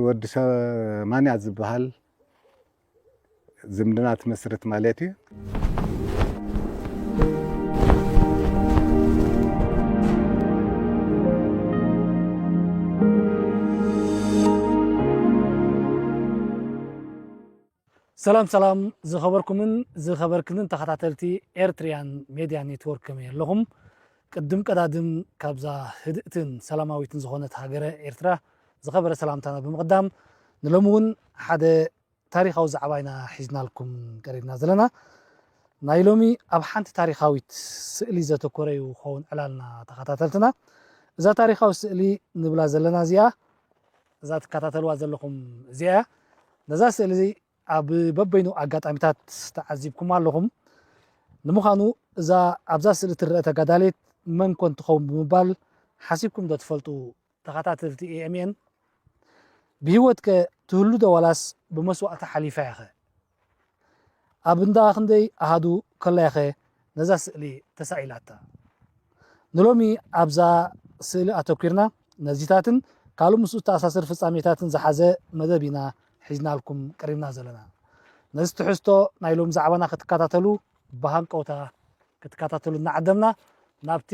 ወዲ ሰማንያ ዝበሃል ዝምድና ትመስርት ማለት እዩ። ሰላም ሰላም፣ ዝኸበርኩምን ዝኸበርክንን ተኸታተልቲ ኤርትሪያን ሜድያ ኔትወርክ፣ ከመይ ኣለኹም? ቅድም ቀዳድም ካብዛ ህድእትን ሰላማዊትን ዝኾነት ሃገረ ኤርትራ ዝኸበረ ሰላምታና ብምቕዳም፣ ንሎሚ እውን ሓደ ታሪኻዊ ዛዕባ ኢና ሒዝናልኩም ቀሪብና ዘለና። ናይ ሎሚ ኣብ ሓንቲ ታሪኻዊት ስእሊ ዘተኮረ እዩ ክኸውን ዕላልና ተኸታተልትና። እዛ ታሪኻዊት ስእሊ ንብላ ዘለና እዚኣ፣ እዛ ትከታተልዋ ዘለኹም እዚኣ እያ። ነዛ ስእሊ ኣብ በበይኑ ኣጋጣሚታት ተዓዚብኩማ ኣለኹም። ንምዃኑ እዛ ኣብዛ ስእሊ ትረአ ተጋዳሊት መን ኮን ትኸውን ብምባል ሓሲብኩም ዶ ትፈልጡ? ተኸታተልቲ ኤ ኤም ኤን፣ ብህይወትከ ትህሉ ዶ ዋላስ ብመስዋእቲ ሓሊፋ እያኸ? ኣብ እንዳ ክንደይ ኣሃዱ ከላያኸ ነዛ ስእሊ ተሳኢላታ? ንሎሚ ኣብዛ ስእሊ ኣተኲርና ነዚታትን ካልእ ምስኡ ዝተኣሳሰር ፍጻሜታትን ዝሓዘ መደብ ኢና ሒዝናልኩም ቀሪብና ዘለና። ነዚ ትሕዝቶ ናይ ሎሚ ዛዕባና ክትከታተሉ ብሃንቀውታ ክትከታተሉ እናዓደምና፣ ናብቲ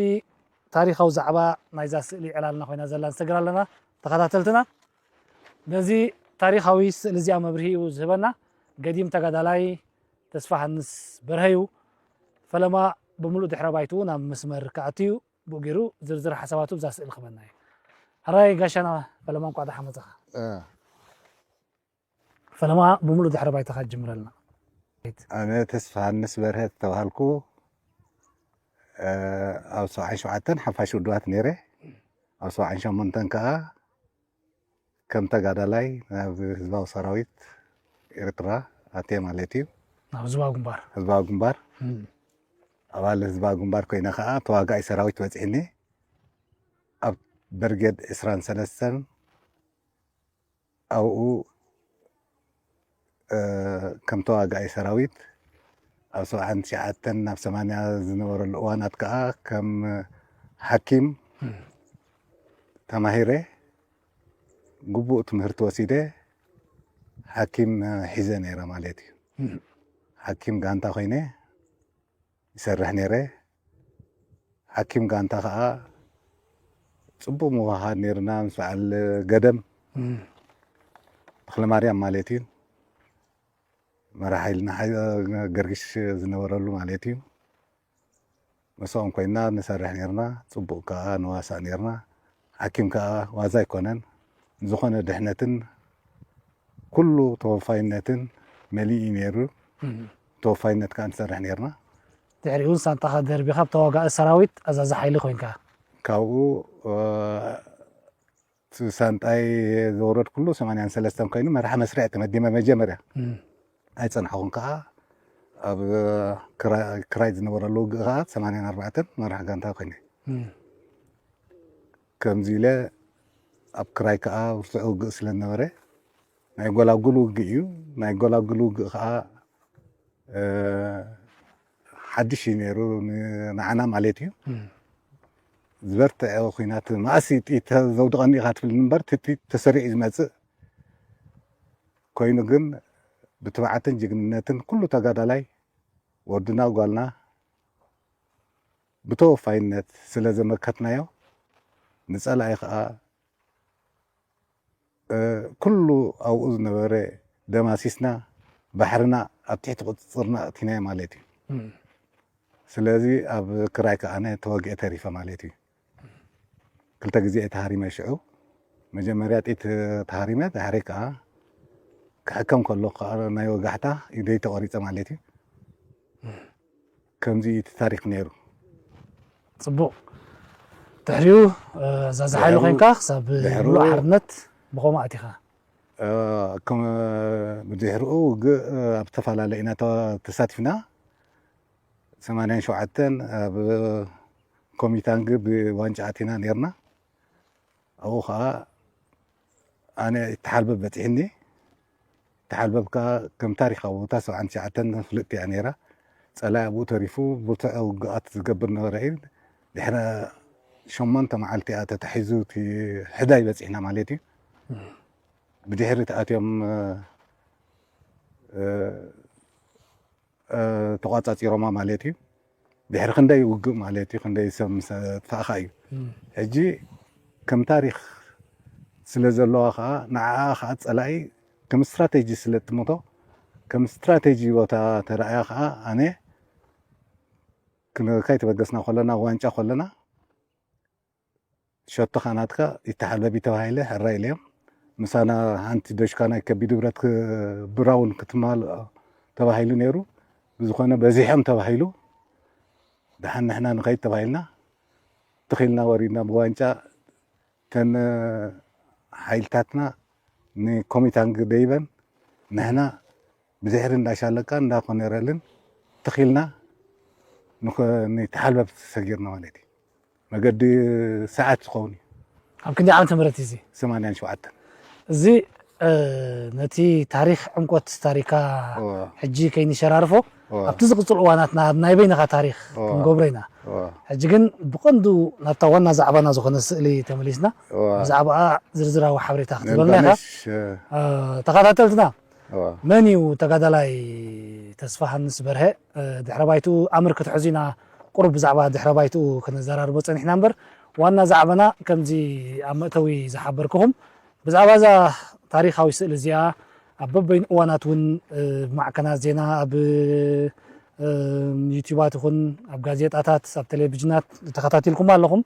ታሪኻዊ ዛዕባ ናይዛ ስእሊ ዕላልና ኮይና ዘላ ንሰግር ኣለና። ተኸታተልትና፣ ነዚ ታሪኻዊ ስእሊ እዚኣ መብርሂ እዩ ዝህበና ገዲም ተጋዳላይ ተስፋ ሃንስ በርሀ እዩ። ፈለማ ብምሉእ ድሕረ ባይትኡ ናብ መስመር ክኣቱ እዩ። ብኡ ገይሩ ዝርዝር ሓሳባቱ ብዛ ስእሊ ክበና እዩ። ሕራይ ጋሻና ፈለማ፣ እንኳዕ ደሓን መጻኻ። ፈለማ ብምሉእ ድሕረ ባይታኻ ጅምረልና። ኣነ ተስፋ ሃንስ በርሀ ተባሃልኩ። ኣብ ሰብዓን ሸውዓተን ሓፋሽ ውድባት ነይረ። ኣብ ሰብዓን ሸሞንተን ከዓ ከም ተጋዳላይ ናብ ህዝባዊ ሰራዊት ኤርትራ ኣትየ ማለት እዩ። ናብ ህዝባዊ ግንባር። ህዝባዊ ግንባር። ኣባል ህዝባዊ ግንባር ኮይነ ከዓ ተዋጋኢ ሰራዊት በፂሕኒ። ኣብ በርጌድ ዕስራን ሰለስተን ኣብኡ ከም ተዋጋኢ ሰራዊት ኣብ ሰብዓን ትሽዓተን ናብ ሰማንያ ዝነበረሉ እዋናት ከዓ ከም ሓኪም ተማሂረ፣ ግቡእ ትምህርቲ ወሲደ ሓኪም ሒዘ ነይረ ማለት እዩ። ሓኪም ጋንታ ኮይነ ይሰርሕ ነይረ። ሓኪም ጋንታ ከዓ ፅቡቅ ምውሃሃድ ነይርና ምስ በዓል ገደም ተኽለማርያም ማለት እዩ። መራሕ ሓይልና ገርግሽ ዝነበረሉ ማለት እዩ። ምስኦም ኮይና ንሰርሕ ነይርና። ፅቡቅ ከዓ ንዋሳእ ነይርና። ሓኪም ከዓ ዋዛ ኣይኮነን። ዝኾነ ድሕነትን ኩሉ ተወፋይነትን መሊኡ ነይሩ። ተወፋይነት ከዓ ንሰርሕ ነይርና። ድሕሪኡ እውን ሳንጣኻ ደርቢኻ ብተዋጋኢ ሰራዊት ኣዛዚ ሓይሊ ኮይንካ። ካብኡ ሳንጣይ ዘወረድኩሉ ሰማንያን ሰለስተን ኮይኑ መርሓ መስርዕ ተመዲመ መጀመርያ ኣይፀናሕኹን ከዓ ኣብ ክራይ ዝነበረሉ ውግእ ከዓ ሰማንያን ኣርባዕተን መራሕ ጋንታ ኮይነ። ከምዚ ኢለ ኣብ ክራይ ከዓ ብርቱዕ ውግእ ስለ ዝነበረ ናይ ጎላጉል ውግእ እዩ። ናይ ጎላጉል ውግእ ከዓ ሓድሽ እዩ ነይሩ ንዓና ማለት እዩ። ዝበርትዐ ኩናት መኣስ ጥይት ዘውድቐኒ ኢኻ ትብል እምበር ትጥይት ተሰሪዑ ዝመፅእ ኮይኑ ግን ብትብዓትን ጅግንነትን ኩሉ ተጋዳላይ ወድና ጓልና ብተወፋይነት ስለ ዘመከትናዮ ንፀላኢ ከዓ ኩሉ ኣብኡ ዝነበረ ደማሲስና ባሕርና ኣብ ትሕቲ ቁፅፅርና ኣእቲናዮ ማለት እዩ። ስለዚ ኣብ ክራይ ከዓ ኣነ ተወጊአ ተሪፈ ማለት እዩ። ክልተ ግዜ እየ ተሃሪመ ሽዑ። መጀመርያ ጥይት ተሃሪመ፣ ድሕሪ ከዓ ክሕከም ከሎ ከዓ ናይ ወጋሕታ ኢደይ ተቆሪፀ ማለት እዩ። ከምዚ እዩ እቲ ታሪክ ነይሩ። ፅቡቕ። ድሕሪኡ ዛዛ ሓይሉ ኮይንካ ክሳብ ሙሉእ ሓርነት ብኸምኡ ኣቲኻ። ብድሕሪኡ ውግእ ኣብ ዝተፈላለየ ኢና ተሳቲፍና። ሰማንያን ሸውዓተን ኣብ ኮሚታንግ ብዋንጫ ኣቲና ነርና። ኣብኡ ከዓ ኣነ ተሓልበብ በፂሕኒ። ተሓልበብ ከዓ ከም ታሪካዊ ቦታ ሰብዓን ትሽዓተን ፍልጥቲ እያ ነይራ። ፀላኢ ኣብኡ ተሪፉ ብርቱዕ ውግኣት ዝገብር ነበረ እዩ። ድሕረ ሸሞንተ መዓልቲ እያ ተታሒዙ እቲ ሕዳይ በፂሕና ማለት እዩ። ብድሕሪት ኣትዮም ተቋፃፂሮማ ማለት እዩ። ድሕሪ ክንደይ ውግእ ማለት እዩ፣ ክንደይ ሰብ ምስ ኣጥፋእኻ እዩ። ሕጂ ከም ታሪክ ስለ ዘለዋ ከዓ ንዓኣ ከዓ ፀላኢ ከም ስትራቴጂ ስለ ትምቶ፣ ከም ስትራቴጂ ቦታ ተረኣያ ከዓ ኣነ ክንካ ይተበገስና ከለና ዋንጫ ከለና ሸቶኻ ናትካ ይተሓለቢ ተባሂለ ሕራይ ኢለዮም። ምሳና ሓንቲ ደሽካ ናይ ከቢድ ብረት ብራውን ክትማል ተባሂሉ ነይሩ። ብዝኾነ በዚሖም ተባሂሉ። ደሓን ንሕና ንኸይድ ተባሂልና ትኺልና ወሪድና ብዋንጫ። ተን ሓይልታትና ንኮሚታንግ ደይበን ንሕና ብድሕሪ እንዳሻለቃ እንዳኮነረልን ትኺልና ንተሓልበብ ተሰጊርና ማለት እዩ። መገዲ ሰዓት ዝኸውን እዩ። ኣብ ክንዲ ዓመተ ምህረት እዚ ሰማንያን ሸውዓተን እዚ ነቲ ታሪክ ዕምቆት ታሪካ ሕጂ ከይንሸራርፎ ኣብቲ ዝቅፅል እዋናትና ኣብ ናይ በይንኻ ታሪክ ክንገብሮ ኢና። ሕጂ ግን ብቀንዱ ናብታ ዋና ዛዕባና ዝኾነ ስእሊ ተመሊስና ብዛዕባኣ ዝርዝራዊ ሓበሬታ ክትበልና ኢኻ። ተኸታተልትና መን እዩ ተጋዳላይ ተስፋሃንስ በርሀ? ድሕረ ባይትኡ ኣምር ክትሕዙ ኢና። ቁሩብ ብዛዕባ ድሕረ ባይትኡ ክንዘራርቦ ጸኒሕና እምበር ዋና ዛዕባና ከምዚ ኣብ መእተዊ ዝሓበርክኹም ብዛዕባ እዛ ታሪኻዊ ስእሊ እዚኣ ኣብ በበይኑ እዋናት እውን ብማዕከናት ዜና ኣብ ዩቲዩባት ይኹን ኣብ ጋዜጣታት ኣብ ቴሌቪዥናት ተኸታቲልኩም ኣለኹም።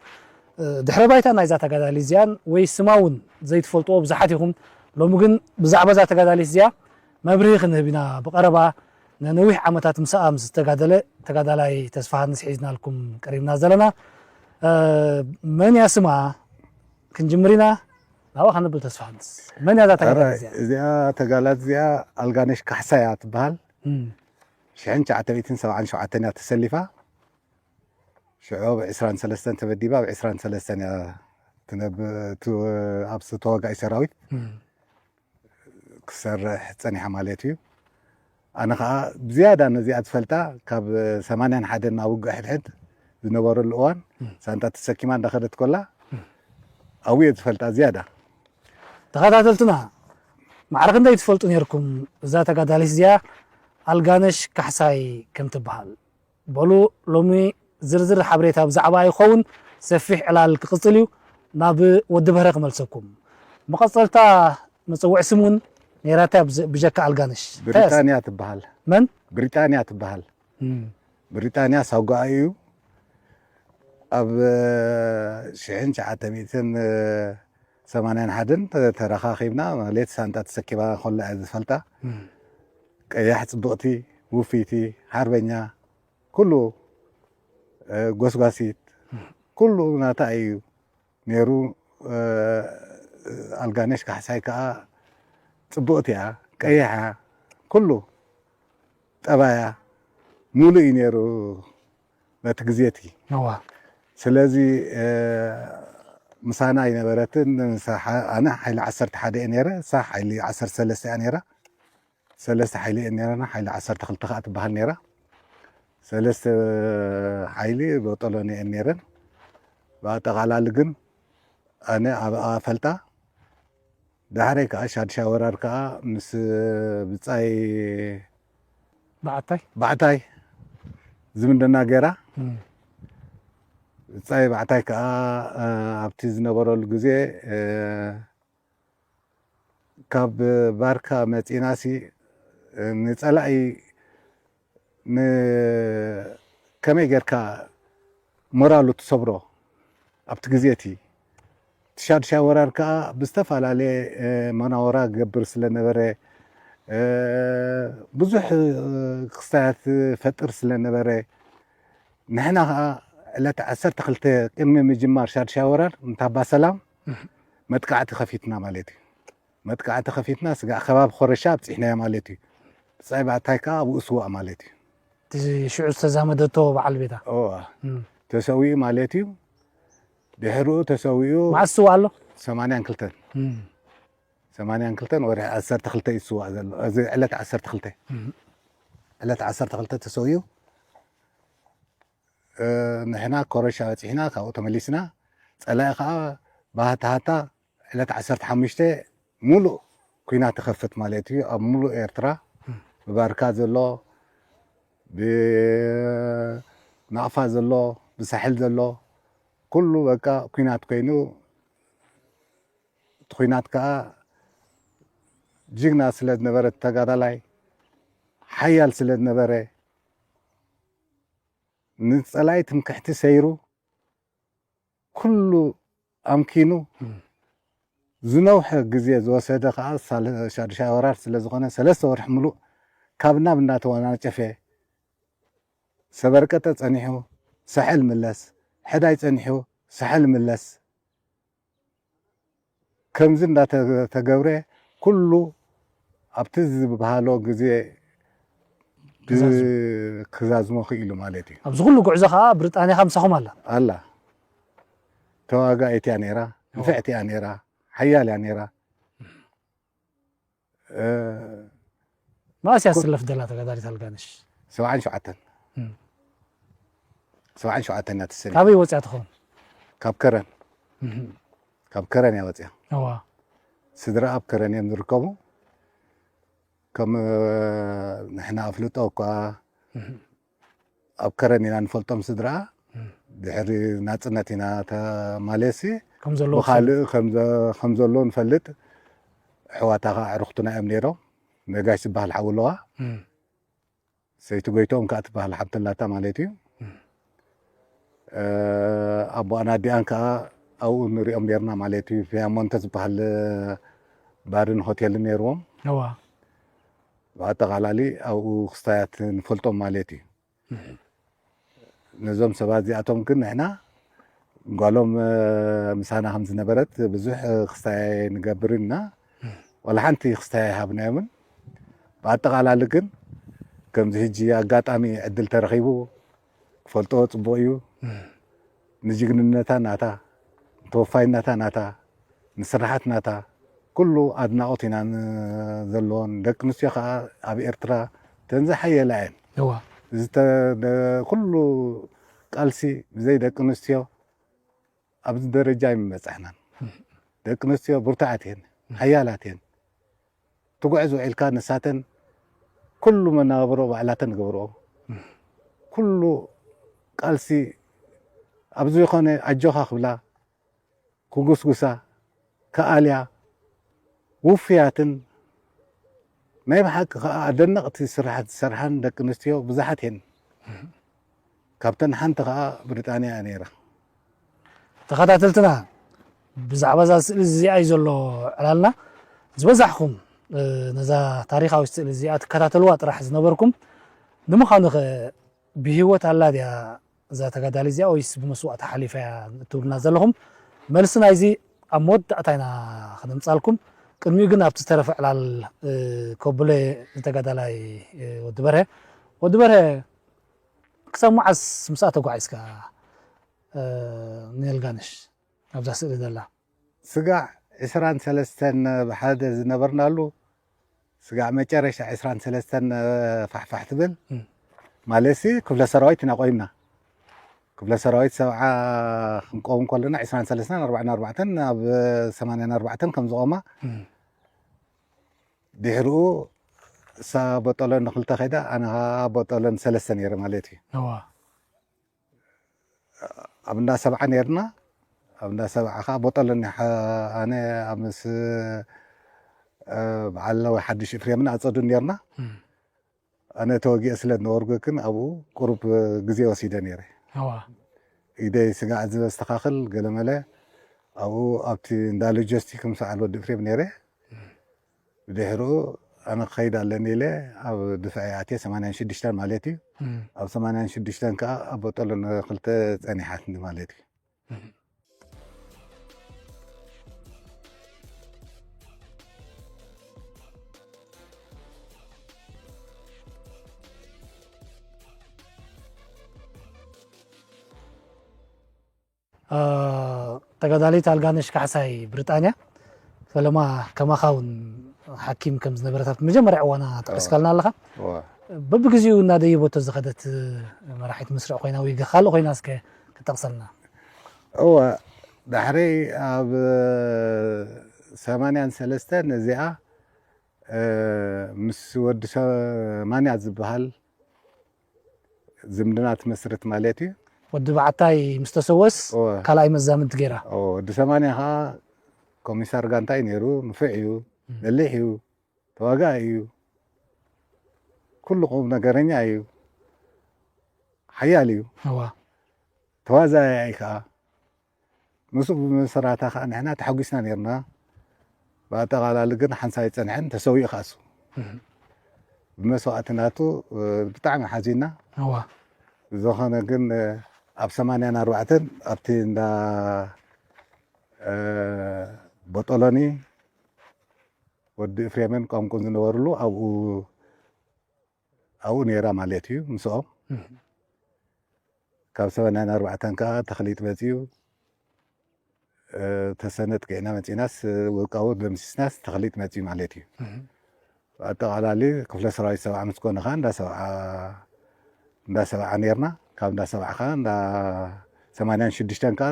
ድሕረ ባይታ ናይዛ ተጋዳሊት እዚኣን ወይ ስማ እውን ዘይትፈልጥዎ ብዙሓት ኢኹም። ሎሚ ግን ብዛዕባ እዛ ተጋዳሊት እዚኣ መብርሂ ክንህብ ኢና ብቐረባ። ነነዊሕ ዓመታት ምስኣ ምስ ዝተጋደለ ተጋዳላይ ተስፋሃንስ ሒዝናልኩም ቀሪብና ዘለና። መን እያ ስማ ክንጅምር ኢና። ናብኣ ከነብል ተስፋሃንስ መን እያ እዛ ተጋዳሊት እዚኣ? እዚኣ ተጋላሊት እዚኣ ኣልጋነሽ ካሕሳ እያ ትበሃል። ሽሕን ትሽዓተ ሚእትን ሰብዓን ሸውዓተን እያ ተሰሊፋ። ሽዑ ብ ዕስራን ሰለስተን ተመዲባ ብ ዕስራን ሰለስተን እያ ትነብ- ቱ- ኣብ ተዋጋኢ ሰራዊት ክሰርሕ ፀኒሓ ማለት እዩ። ኣነ ከዓ ብዝያዳ ነዚኣ ዝፈልጣ ካብ ሰማንያን ሓደን ናብ ውግእ ሕድሕድ ዝነበረሉ እዋን ሳንጣ ተሰኪማ እንዳኸደት ኮላ ኣብየ ዝፈልጣ ዝያዳ። ተኸታተልትና ማዕረ ክንደይ ትፈልጡ ነርኩም እዛ ተጋዳሊት እዚኣ ኣልጋነሽ ካሕሳይ ከም ትበሃል? በሉ ሎሚ ዝርዝር ሓበሬታ ብዛዕባ ይኸውን ሰፊሕ ዕላል ክቕፅል እዩ። ናብ ወዲ በህረ ክመልሰኩም። መቐፀልታ መፀውዒ ስም እውን ነይራታ ብጀካ ኣልጋነሽ። እንታይ እያ? ብሪጣንያ ትበሃል። መን? ብሪጣንያ ትበሃል። እም። ብሪጣንያ ሳጓኣ እዩ። ኣብ ሽሕን ትሽዓተ ሚእትን ሰማንያን ሓደን ተረኻኺብና ማለት ሳንጣ ተሰኪባ ኮላ እያ ዝፈልጣ። እም። ቀያሕ ፅብቕቲ ውፍይቲ ሓርበኛ ኩሉ ጎስጓሲት ኩሉ ናታ እዩ ነይሩ። ኣልጋነሽ ካሕሳይ ከዓ ፅብቕቲ እያ፣ ቀይሕ እያ፣ ኩሉ ጠባያ ሙሉእ እዩ ነይሩ በቲ ግዜ እቲ። እዋ። ስለዚ ምሳና ኣይነበረትን። ኣነ ሓይሊ ዓሰርተ ሓደ እየ ነይረ፣ እሳ ሓይሊ ዓሰርተ ሰለስተ እያ ነይራ። ሰለስተ ሓይሊ እየን ነይረና፣ ሓይሊ ዓሰርተ ክልተ ከዓ ትበሃል ነይራ። ሰለስተ ሓይሊ በጦሎኒ እየን ነይረን። ብኣጠቓላሊ ግን ኣነ ኣብኣ ፈልጣ። ዳሕረይ ከዓ ሻድሻይ ወራር ከዓ ምስ ብፃይ በዓታይ ባዕታይ ዝምድና ገይራ። እም። ብፃይ ባዕታይ ከዓ ኣብቲ ዝነበረሉ ግዜ ካብ ባርካ መፂናሲ ንፀላኢ ከመይ ጌርካ ሞራሉ ትሰብሮ? ኣብቲ ግዜ እቲ ትሻድሻይ ወራር ከዓ ብዝተፈላለየ መናወራ ገብር ስለነበረ ብዙሕ ክስታያት ፈጥር ስለነበረ ንሕና ከዓ ዕለት ዓሰርተ ክልተ ቅድሚ ምጅማር ሻድሻይ ወራር እንታባ ሰላም መጥቃዕቲ ከፊትና ማለት እዩ። መጥቃዕቲ ከፊትና ስጋዕ ከባቢ ኮረሻ ኣብፂሕናዮ ማለት እዩ። ብፃይ ባዕታይ ከዓ ኣብኡ ስዋእ ማለት እዩ። እቲ ሽዑ ዝተዛመደቶ በዓል ቤታ። እዋ። እም። ተሰዊኡ ማለት እዩ። ድሕርኡ ተሰዊኡ መዓስ ስዋእ ኣሎ? ሰማንያን ክልተን። እም። ሰማንያን ክልተን ወርሒ ዓሰርተ ክልተ እዩ ዝስዋእ ዘሎ። እዚ ዕለት ዓሰርተ ክልተ። እም። ዕለት ዓሰርተ ክልተ ተሰዊኡ ንሕና ኮረሻ በፂሕና ካብኡ ተመሊስና ፀላኢ ከዓ ባህታሃታ ዕለት ዓሰርተ ሓሙሽተ ሙሉእ ኲናት ይኸፍት ማለት እዩ። ኣብ ሙሉእ ኤርትራ፣ ብባርካ ዘሎ፣ ብናቕፋ ዘሎ፣ ብሳሕል ዘሎ፣ ኩሉ በቃ ኲናት ኮይኑ፣ እቲ ኲናት ከኣ ጅግና ስለ ዝነበረ፣ ተጋዳላይ ሓያል ስለ ዝነበረ፣ ንጸላኢ ትምክሕቲ ሰይሩ፣ ኩሉ ኣምኪኑ፣ ዝነውሐ ግዜ ዝወሰደ ከኣ ሳል-፣ ሻድሻይ ወራር ስለ ዝኾነ፣ ሰለስተ ወርሒ ምሉእ ካብ ናብ እናተወናጨፈ፣ ሰበርቀጠ ጸኒሑ ሳሕል ምለስ፣ ሕዳይ ጸኒሑ ሳሕል ምለስ፣ ከምዚ እንዳተገብረ ኩሉ ኣብቲ ዝበሃሎ ግዜ ክዛዝም። ክዛዝሞ ክኢሉ ማለት እዩ። ኣብዚ ኩሉ ጉዕዞ ከዓ ብሪጣንያ ከዓ ምሳኹም ኣላ። ኣላ። ተዋጋኢት እያ ነይራ፣ ንፍዕቲ እያ ነይራ፣ ሓያል እያ ነይራ። እ፣ መኣስ እያ ትስለፍ ዘላ ተጋዳሊት ኣልጋነሽ? ሰብዓን ሸውዓተን። እም። ሰብዓን ሸውዓተን እያ ትስለፍ። ካበይ ወፂኣ ትኸውን? ካብ ከረን። እም። ካብ ከረን እያ ወፂኣ። እዋ። ስድራ ኣብ ከረን እዮም ዝርከቡ። ከም፣ እ፣ ንሕና ኣፍልጦ እኳ እም። ኣብ ከረን ኢና ንፈልጦም ስድራ። እም። ድሕሪ ናጽነት ኢና ተ-፣ ማለትሲ ከም ዘለዉ ብኻልእ ትፈልጥ። ከም ዘ-፣ ከም ዘሎ ንፈልጥ። ኣሕዋታ ኸዓ ኣዕሩኽትና እዮም ነይሮም። ነጋሽ ዝበሃል ሓው ኣለዋ። እም። ሰይቲ ጎይትኦም ከኣ ትበሃል ሓብቲ ኣላታ ማለት እዩ። እም። እ፣ ኣቦኣን ኣዲኣን ከኣ ኣብኡ ንሪኦም ነይርና ማለት እዩ። ፒያሞንተ ዝበሃል ባርን ሆቴልን ነይርዎም። እዋ። ብኣጠቓላሊ ኣብኡ ክስታያት ንፈልጦም ማለት እዩ። እም። ነዞም ሰባት እዚኣቶም ግን ንሕና ጓሎም፣ እ፣ ምሳና ከም ዝነበረት ብዙሕ፣ እ፣ ክስታይ ንገብር ኢና። እም። ዋላ ሓንቲ ክስታይ ኣይሃብናዮምን። ብኣጠቓላሊ ግን ከምዚ ሕጂ ኣጋጣሚ ዕድል ተረኺቡ ክፈልጦ ጽቡቕ እዩ። እም። ንጅግንነታ ናታ፣ ንተወፋይነታ ናታ፣ ንስራሓት ናታ ኩሉ ኣድናቖት ኢና ን-፣ ዘለዎን። ደቂ ኣንስትዮ ከኣ ኣብ ኤርትራ እተን ዝሓየላ እየን። እዋ። ዝተ-፣ ደ-፣ ኩሉ ቃልሲ ብዘይ ደቂ ኣንስትዮ ኣብዚ ደረጃ ኣይምበጻሕናን። እም። ደቂ ኣንስትዮ ብርቱዓት እየን፣ እም። ሓያላት እየን። ትጉዕዝ ውዒልካ ንሳተን ኩሉ መነባብሮ ባዕላተን ገብርኦ። እም። ኩሉ ቃልሲ ኣብ ዝኾነ ኣጆኻ ክብላ፣ ክጉስጉሳ፣ ክኣልያ፣ ውፉያትን ናይ ብሓቂ ከኣ ኣደነቕቲ ስራሓት ዝሰርሓን ደቂ ኣንስትዮ ብዙሓት እየን። እም። ካብተን ሓንቲ ከኣ ብሪጣንያ እያ ነይራ። ተኸታተልትና፣ ብዛዕባ እዛ ስእሊ እዚኣ እዩ ዘሎ ዕላልና። ዝበዛሕኩም፣ እ፣ ነዛ ታሪኻዊት ስእሊ እዚኣ ትከታተልዋ ጥራሕ ዝነበርኩም፣ ንምዃኑ ኸ ብህይወት ኣላ ድያ እዛ ተጋዳሊት እዚኣ ወይስ ብመስዋእቲ ሓሊፋ እያ እትብሉና ዘለኹም? መልሲ ናይዚ ኣብ መወዳእታ ኢና ክነምጻልኩም። ቅድሚኡ ግን ኣብቲ ዝተረፈ ዕላል፣ እ፣ ከብሎ እየ ንተጋዳላይ፣ እ፣ ወዲ በርሀ። ወዲ በርሀ፣ ክሳብ መዓስ ምስኣ ተጓዒዝካ፣ እ፣ ንኣልጋነሽ ኣብዛ ስእሊ ዘላ? ስጋዕ ዕስራን ሰለስተን ብሓደ ዝነበርናሉ፣ ስጋዕ መጨረሻ ዕስራን ሰለስተን ፋሕፋሕ ትብል፣ እም። ማለትሲ ክፍለ ሰራዊት ኢና ቆይምና። ክፍለ ሰራዊት ሰብዓ ክንቆም ከለና ዕስራን ሰለስተን፣ ኣርባዓን ኣርባዕተን፣ ኣብ ሰማንያን ኣርባዕተን ከም ዝቆማ፣ እም። ድሕርኡ እሳ ቦጦሎኒ ክልተ ከይዳ፣ ኣነ ኸዓ ቦጦሎኒ ሰለስተ ነይረ ማለት እዩ። እዋ። ኣብ እንዳ ሰብዓ ነይርና። ኣብ እንዳ ሰብዓ ኸዓ ቦጦሎኒ ሓ-፣ ኣነ ኣብ ምስ፣ እ፣ በዓል ሓድሽ ኤፍሬምን ኣጸዱን ነይርና። እም። ኣነ ተወጊአ ስለ ዝነበርኩ ግን ኣብኡ ቁሩብ ግዜ ወሲደ ነይረ። እዋ። ኢደይ ስጋዕ ዘስተኻኽል ገለመለ ኣብኡ ኣብቲ እንዳ ሎጂስቲክ ምስ በዓል ወዲ ኤፍሬም ነይረ። እም። ብድሕርኡ ኣነ ክኸይድ ኣለኒ ኢለ ኣብ ድፍዐ ኣትየ፣ ሰማንያን ሽዱሽተን ማለት እዩ። እም። ኣብ ሰማንያን ሽዱሽተን ከኣ ኣብ ቦጦሎኒ ክልተ ጸኒሓትኒ ማለት እዩ። እም። እ፣ ተጋዳሊት ኣልጋነሽ ካሕሳይ ብሪጣንያ፣ ፈለማ ከማኻ እውን ሓኪም ከም ዝነበረት ኣብቲ መጀመርያ እዋና ጠቒስካልና ኣለኻ። እዋ። በብግዜኡ እናደየበቶ ዝኸደት መራሒት መስርዕ ኮይና ወይ ካልእ ኮይና እስከ ክትጠቕሰልና? እወ፣ ዳሕረይ ኣብ ሰማንያን ሰለስተን እዚኣ ምስ ወዲ ሰማንያ ዝበሃል ዝምድና ትመስርት ማለት እዩ። ወዲ በዓታይ ምስ ተሰወስ ካልኣይ መዛምድ ገይራ። ወዲ ሰማንያ ከዓ ኮሚሳር ጋንታ እዩ ነይሩ። ንፉዕ እዩ፣ በሊሕ እዩ፣ ተዋጋኢ እዩ፣ ኩሉ ቁም ነገረኛ እዩ፣ ሓያል እዩ፣ ተዋዛያይ ከዓ ምስኡ ብምስራታ ከዓ ንሕና ተሓጒስና ነርና። ብኣጠቓላሊ ግን ሓንሳብ ኣይፀንሐን፣ ተሰዊኡ ከዓ እሱ ብመስዋእቲ ናቱ ብጣዕሚ ሓዚና። ዝኾነ ግን ኣብ ሰማንያን ኣርባዕተን ኣብቲ እንዳ ቦጦሎኒ ወዲ እፍሬምን ቋንቁን ዝነበርሉ ኣብኡ ኣብኡ ነይራ ማለት እዩ ምስኦም። ካብ ሰበናን ኣርባዕተን ከዓ ተኽሊጥ መፅዩ። ተሰነጥ ከይና መፂናስ ውልቃዊ ደምሲስናስ ተኽሊጥ መፅዩ ማለት እዩ። ኣጠቓላሊ ክፍለ ሰራዊት ሰብዓ ምስ ኮነ ከዓ እንዳ ሰብዓ ነርና። ካብ እንዳ ሰብዓ ከዓ እንዳ ሰማንያን ሽዱሽተን ከዓ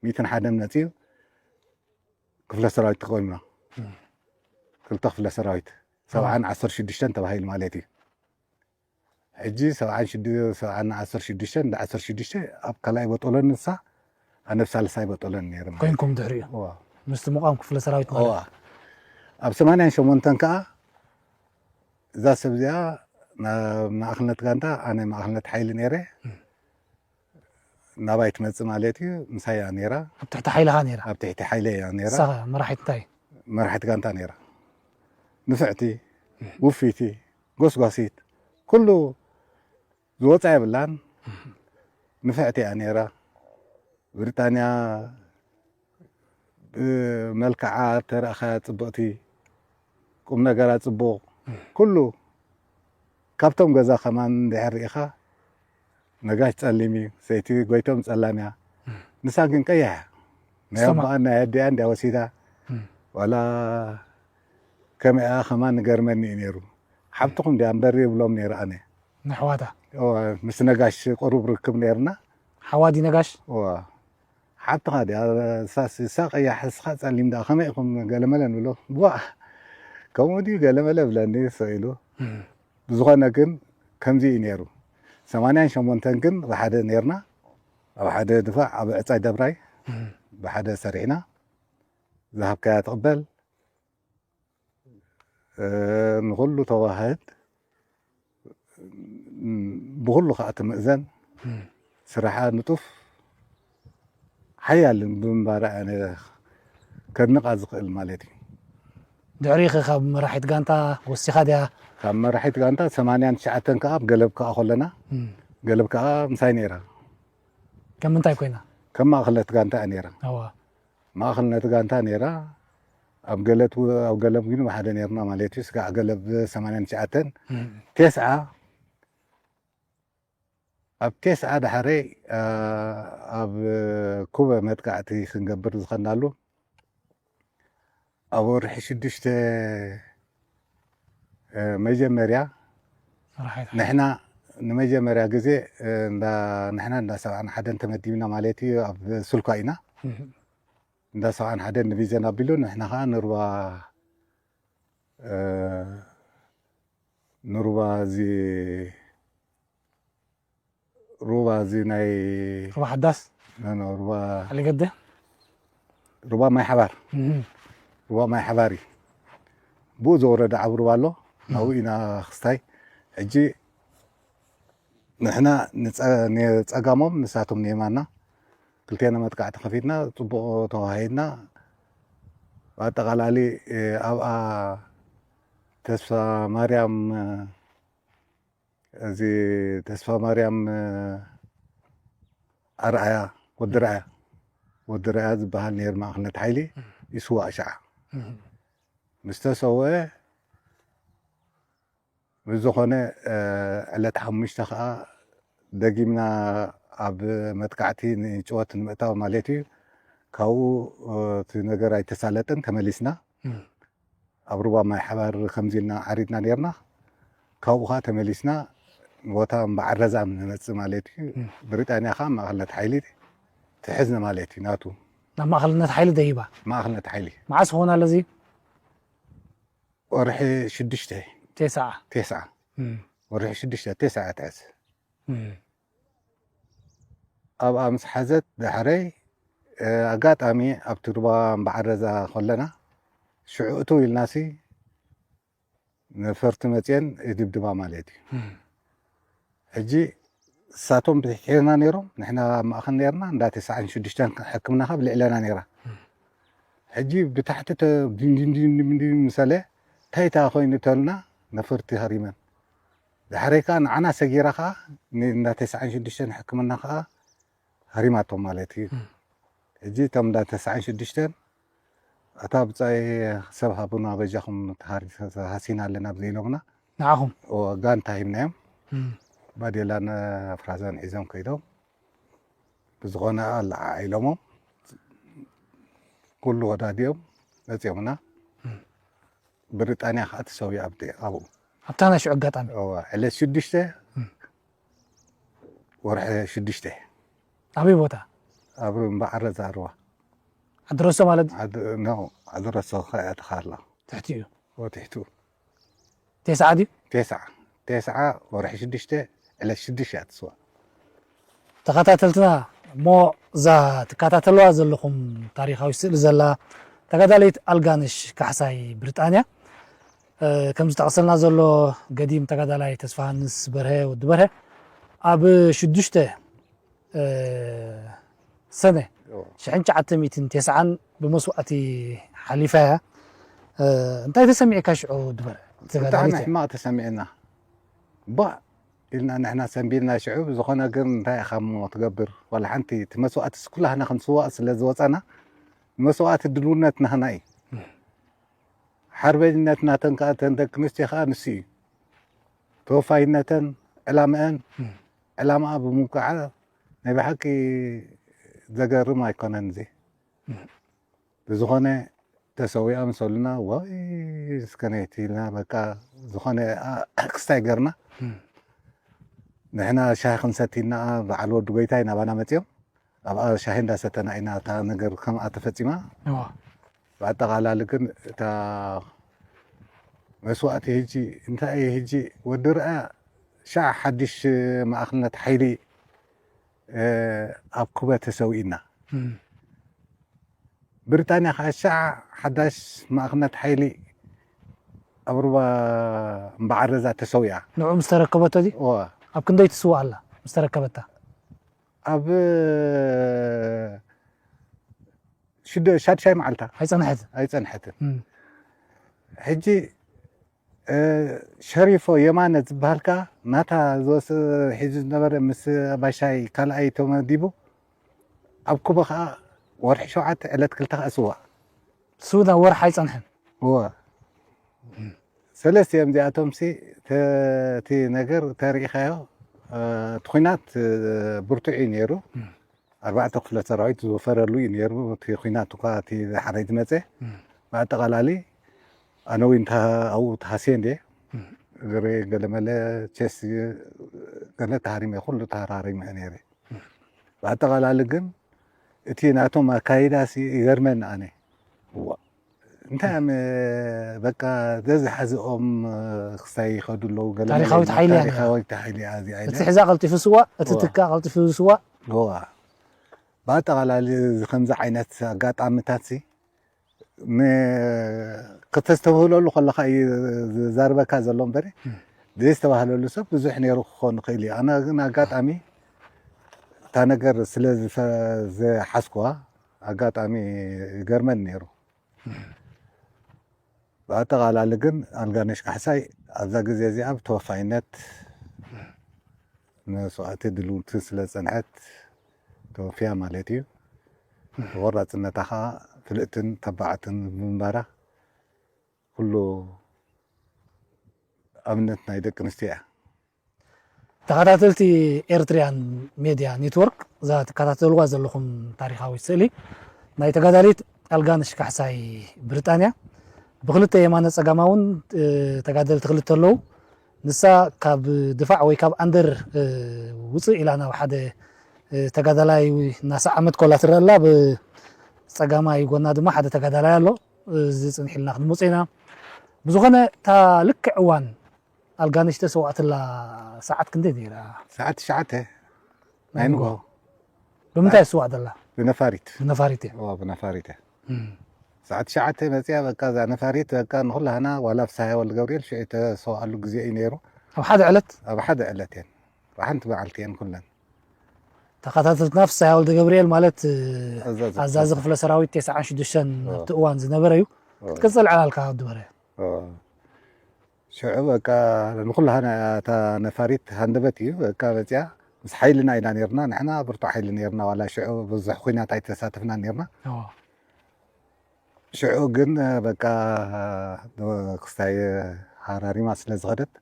ሚትን ሓደን መፅዩ ክፍለ ሰራዊት ተቆይምና። ክልተ ክፍለ ሰራዊት ሰብዓን ዓሰርተ ሽዱሽተን ተባሂሉ ማለት እዩ። ሕጂ ሰብዓን ዓሰርተ ሽዱሽተ እንዳ ዓሰርተ ሽዱሽተ ኣብ ካልኣይ በጦሎን ንሳ ኣነ ኣብ ሳልሳይ በጦሎን ነይረ ማለት እዩ። ኮይንኩም ድሕሪኡ ምስቲ ምቋም ክፍለ ሰራዊት ማለት ኣብ ሰማንያን ሸሞንተን ከዓ እዛ ሰብ እዚኣ ናብ ማእኸልነት ጋንታ ኣነ ማእኸልነት ሓይሊ ነይረ። ናባይ ትመፅእ ማለት እዩ። ምሳይ እያ ነይራ። ኣብ ትሕቲ ሓይልኻ ነይራ? ኣብ ትሕቲ ሓይለይ እያ ነይራ። ንስኻ መራሒት እንታይ? መራሒት ጋንታ ነይራ። ንፍዕቲ፣ ውፍይቲ፣ ጎስጓሲት፣ ኩሉ ዝወፃ የብላን። ንፍዕቲ እያ ነይራ። ብሪጣንያ ብመልክዓ ተረእኻ ፅብቕቲ፣ ቁም ነገራ ፅቡቕ፣ ኩሉ ካብቶም ገዛ ከማን እንድሕር ርኢኻ ነጋሽ ጸሊም እዩ፣ ሰይቲ ጎይቶም ጸላም እያ። ንሳ ግን ቀያሕ እያ። ናይ ኣቦኣን ናይ ኣዲኣን እንድያ ወሲዳ ዋላ ከመይኣ ከማን ንገርመኒ እዩ ነይሩ። ሓብትኹም እንድያ እምበር ይብሎም ነይረ ኣነ። ንኣሕዋታ? እወ፣ ምስ ነጋሽ ቅሩብ ርክብ ነይርና። ሓዋ ድዩ ነጋሽ? እወ። ሓብትኻ ድያ እሳስ እሳ ቀያሕ እስኻ ጸሊም ደኣ ከመይ ኢኹም ገለመለ ንብሎ። ቧእ ከምኡ ድዩ ገለመለ ብለኒ ስቕ ኢሉ። ብዝኾነ ግን ከምዚ እዩ ነይሩ። ሰማንያን ሸሞንተን ግን ብሓደ ነይርና። ኣብ ሓደ ድፋዕ ኣብ ዕጻይ ደብራይ ብሓደ ሰሪሕና። ዝሃብካያ ትቕበል። ንኹሉ ተዋህድ፣ ብኹሉ ከዓ ትምእዘን። ስራሓ ንጡፍ ሓያልን ብምንባራ እያ ከድንቓ ዝኽእል ማለት እዩ። ድሕሪኸ ካብ መራሒት ጋንታ ወሲኻ ድያ? ካብ መራሒት ጋንታ ሰማንያን ትሽዓተን ከዓ ኣብ ገለብ ከዓ ከለና ገለብ ከዓ ምሳይ ነይራ። ከም ምንታይ ኮይና? ከም ማእኸለት ጋንታ እያ ነይራ። እዋ። ማእኸል ነቲ ጋንታ ነይራ። ኣብ ገለት ኣብ ገለብ ግን ብሓደ ነይርና ማለት እዩ። ስጋዕ ገለብ ሰማንያን ትሽዓተን ቴስዓ ኣብ ቴስዓ ዳሕረይ ኣብ ኩበ መጥቃዕቲ ክንገብር ዝኸናሉ ኣብ ወርሒ ሽዱሽተ መጀመርያ ንሕና ንመጀመርያ ግዜ ንሕና እንዳ ሰብዓን ሓደን ተመዲብና ማለት እዩ። ኣብ ስልኳ ኢና እንዳ ሰብዓን ሓደን ዲቪዝዮን ኣቢሉ ንሕና ከዓ ንሩባ ንሩባ እዚ ሩባ እዚ ናይ ሩባ ሓዳስ ኖ ኖ ሩባ ዓሊገደ ሩባ ማይ ሓባር ሩባ ማይ ሓባር እዩ። ብኡ ዝወረደ ዓብሩባ ኣሎ። ናብኡ ኢና ክስታይ። ሕጂ ንሕና ንፀጋሞም ንሳቶም ንየማና ክልቴና መጥቃዕቲ ከፊትና ፅቡቕ ተዋሂድና። ብኣጠቓላሊ ኣብኣ ተስፋ ማርያም እዚ ተስፋ ማርያም ኣርኣያ ወዲ ርኣያ ወዲ ርኣያ ዝበሃል ነይሩ ማእኸልነት ሓይሊ ይስዋእ ሸዓ ምስ ተሰወአ ምስ ዝኾነ ዕለት ሓሙሽተ ከዓ ደጊምና ኣብ መጥቃዕቲ ንጭወት ንምእታው ማለት እዩ። ካብኡ እቲ ነገር ኣይተሳለጥን ተመሊስና ኣብ ሩባ ማይ ሓባር ከምዚ ኢልና ዓሪድና ነርና። ካብኡ ከዓ ተመሊስና ቦታ እምበዓል ረዛም ንመፅእ ማለት እዩ። ብሪጣንያ ከዓ ማእኸልነት ሓይሊ ትሕዝነ ማለት እዩ ናቱ ናብ ማእኸልነት ሓይሊ ደይባ ማእኸልነት ሓይሊ መዓስ ክኾን ኣሎ እዚ ወርሒ ሽዱሽተ። ቴስዓ። ቴስዓ። እም፣ ወርሒ ሽዱሽተ ቴስዓ ትሕዝ። እም፣ ኣብኣ ምስ ሓዘት ዳሕረይ፣ እ፣ ኣጋጣሚ ኣብቲ ሩባ እምበዓረዛ ከለና ሽዑ እትው ኢልናሲ ነፈርቲ መፅየን ይድብድባ ማለት እዩ። እም፣ ሕጂ እሳቶም ብድሕርና ነይሮም፣ ንሕና ኣብ ማእኸል ነይርና፣ እንዳ ተስዓን ሽዱሽተን ሕክምና ካብ ልዕለና ነይራ። ሕጂ ብታሕቲ ተ-፣ ድንድን ድንድን ድንድን ምሰለ፣ እንታይ እታ ኮይኑ ተልና፣ ነፈርቲ ሃሪመን። ዳሕረይ ከዓ ንዓና ሰጊራ ከዓ፣ ን-፣ እንዳ ተስዓን ሽዱሽተን ሕክምና ከዓ ሃሪማቶም ማለት እዩ። እም። ሕጂ እቶም እንዳ ተስዓን ሽዱሽተን፣ ኣታ ብጻይ ሰብ ሃቡና፣ በጃኹም ተሃሪ-፣ ተሃሲና ኣለና ብዘይ ኢሎምና፣ ንዓኹም። ኦ፣ ጋንታ ሂብናዮም። እም፣ ባዴላን ፍራዛን ሒዞም ከይዶም፣ ብዝኾነ ኣለዓዒሎሞም፣ ኩሉ ወዳዲኦም መጺኦምና። እም። ብሪጣንያ ከዓ ተሰዊኣ ኣብቲ-፣ ኣብኡ። ኣብታ ናይ ሽዑ ኣጋጣሚ። እወ፣ ዕለት ሽዱሽተ እም። ወርሒ ሽዱሽተ። ኣበይ ቦታ? ኣብ እምበዓረዛ ሩባ። ዓዲ ረሶ ማለት እዩ? ዓድ-፣ ኖ፣ ዓዲ ረሶ ከ-፣ ትኻላ። ትሕቲኡ። ወትሕቱ። ቴስዓ ድዩ? ቴስዓ። ቴስዓ ወርሒ ሽዱሽተ፣ ዕለት ሽዱሽተ እያ ትስዋ። ተኸታተልትና፣ እሞ እዛ ትከታተልዋ ዘለኹም ታሪኻዊ ስእሊ ዘላ ተጋዳሊት ኣልጋነሽ ካሕሳይ ብሪጣንያ፣ እ፣ ከም ዝጠቐሰልና ዘሎ ገዲም ተጋዳላይ ተስፋሃንስ በርሀ፣ ወዲ በርሀ፣ ኣብ ሽዱሽተ፣ እ፣ ሰነ እዎ። ሽሕን ትሽዓተ ሚእትን ቴስዓን ብመስዋእቲ ሓሊፋ እያ። እ፣ እንታይ ተሰሚዕካ ሽዑ ወዲ በርሀ? ብጣዕሚ ተጋዳሊት እያ። ሕማቕ ተሰሚዕና። ባእ ኢልና ንሕና ሰንቢድና ሽዑ፣ ብዝኾነ ግን እንታይ ኢኻ እሞ ትገብር? ዋላ ሓንቲ፣ እቲ መስዋእትስ ኩላህና ክንስዋእ ስለ ዝወጻና፣ መስዋእቲ ድልውነት ናህና እዩ። ሓርበኝነት ናተን ከኣ፣ እተን ደቂ ኣንስትዮ ከኣ ንሱ እዩ። ተወፋይነተን፣ ዕላምአን፣ ዕላማኣ ብምውቃዓ ናይ ብሓቂ ዘገርም ኣይኮነን እዚ። ብዝኾነ ተሰዊኣ ምስ በሉና፣ ወይ እስከ ነይቲ ኢልና በቃ ዝኾነ፣ ኣ፣ ክስታይ ገርና። እም። ንሕና ሻሂ ክንሰቲ ኢልና በዓል ወዲ ጎይታይ ናባና መጺኦም። ኣብኣ ሻሂ እንዳሰተና ኢና እታ ነገር ከምኣ ተፈጺማ። እዋ። ብኣጠቓላሊ ግን እታ መስዋእቲ ሕጂ እንታይ እዩ? ሕጂ ወዲ ርኣ ሻዕ ሓድሽ ማእኽልነት ሓይሊ፣ እ፣ ኣብ ኩበ ተሰዊእና። እም። ብሪጣንያ ከዓ ሻዕ ሓዳሽ ማእኽልነት ሓይሊ ኣብ ሩባ እምበዓረዛ ተሰዊኣ። ንዕኡ ምስ ተረከበቶ ድዩ? እዋ። ኣብ ክንደይ ትስዋእ ኣላ ምስ ተረከበታ? ኣብ ሽደ-፣ ሻድሻይ መዓልታ ኣይጸንሐትን። ኣይጸንሐትን። እም። ሕጂ፣ እ፣ ሸሪፎ የማነ ዝበሃል ከኣ ናታ ዝወስ-፣ ሒዙ ዝነበረ ምስ ባሻይ ካልኣይ ተመዲቡ ኣብ ኩበ ከኣ ወርሒ ሸውዓተ ዕለት ክልተ ከኣ ስዋ። እሱ ናብ ወርሒ ኣይጸንሐን። እወ። ሰለስቲኦም እዚኣቶም ሲ ተ-፣ እቲ ነገር ተሪኢኻዮ፣ እ፣ እቲ ኲናት፣ እ፣ ብርቱዕ እዩ ነይሩ። እም። ኣርባዕተ ክፍለ ሰራዊት ዝወፈረሉ እዩ ነይሩ። እቲ ኲናት እኳ እቲ ሓረይ ዝመጸ፣ እም። ብኣጠቓላሊ ኣነ እውን እንተ ኣብኡ ተሃስየ እንድየ። እም። እግረይ ገለመለ፣ ቸስ ገለ ተሃሪመ፣ ኩሉ ተሃራሪመ ነይረ። ብኣጠቓላሊ ግን እቲ ናቶም ኣካይዳ ሲ ይገርመኒ ኣነ። እዋ። እንታይ እዮም፣ በቃ ዘዝሓዝኦም ክስታይ ይኸዱ ኣለዉ። ገለ ታሪኻዊት መለ ሓይሊ እያ ነይራ። ታሪኻዊት ሓይሊ እያ እዚኣ ኢለ። እቲ ሕዛ ቀልጢፉ ስዋእ፣ እቲ እዋ። ትካ ቀልጢፉ ስዋእ። እዋ። ብኣጠቓላሊ እዚ ከምዚ ዓይነት ኣጋጣሚታት ሲ ን-፣ ከተስተብህለሉ ከለኻ እዩ ዝዛርበካ ዘሎ እምበሪ፣ እም። ዘይስተባህለሉ ሰብ ብዙሕ ነይሩ ክኸውን ይኽእል እዩ። ኣነ ግን ኣጋጣሚ እታ ነገር ስለ ዝፈ-፣ ዝሓዝኩዋ ኣጋጣሚ ይገርመኒ ነይሩ። ብኣጠቓላሊ ግን ኣልጋነሽ ካሕሳይ ኣብዛ ግዜ እዚኣ ብተወፋይነት መስዋእቲ ድልውቲ ስለ ዝጸንሐት ተወፊያ ማለት እዩ። ብቆራጽነታ ኸኣ ፍልጥትን ተባዕትን ብምንባራ ኩሉ ኣብነት ናይ ደቂ ኣንስትዮ እያ። ተኸታተልቲ ኤርትሪያን ሜድያ ኔትወርክ፣ እዛ ትከታተልዋ ዘለኹም ታሪኻዊት ስእሊ ናይ ተጋዳሊት ኣልጋነሽ ካሕሳይ ብሪጣንያ፣ ብክልተ የማነ ጸጋማ እውን፣ እ፣ ተጋደልቲ ክልተ ኣለዉ። ንሳ ካብ ድፋዕ ወይ ካብ ኣንደር፣ እ፣ ውጽእ ኢላ ናብ ሓደ፣ እ፣ ተጋዳላይ እናሰዓመት ኮላ ትረአ ኣላ። ብጸጋማይ ጎና ድማ ሓደ ተጋዳላይ ኣሎ። እዚ ጽንሕ ኢልና ክንመጽእ ኢና። ብዝኾነ እታ ልክዕ እዋን ኣልጋነሽ ተሰዋእትላ ሰዓት ክንደይ ነይራ? ሰዓት ትሽዓተ ናይ ንጎ ብምንታይ ተሰዋእትላ? ብነፋሪት ብነፋሪት እያ። እዋ ብነፋሪት እያ። ሰዓት ትሽዓተ መፅያ በቃ እዛ ነፋሪት በቃ ንኩላህና ዋላ ፍስሃየ ወልደ ገብርኤል ሽዑ ተሰዋእሉ ግዜ እዩ ነይሩ። ኣብ ሓደ ዕለት ኣብ ሓደ ዕለት እየን ሓንቲ መዓልቲ እየን ኩለን። ተኸታተልትና ፍስሃየ ወልደ ገብርኤል ማለት ኣዛዚ ኣዛዚ ክፍለ ሰራዊት ተስዓን ሽዱሽተን ኣብቲ እዋን ዝነበረ እዩ። ክትቅፅል ዕላልካ ድበረ ሽዑ በቃ ንኩላህና እታ ነፋሪት ሃንደበት እዩ በቃ መፅያ። ምስ ሓይልና ኢና ነርና ንሕና ብርቱዕ ሓይሊ ነርና ዋላ ሽዑ ብዙሕ ኩናት ኣይተሳተፍና ነርና። ሽዑ ግን በቃ ክስታይ ሃራሪማ ስለ ዝኸደት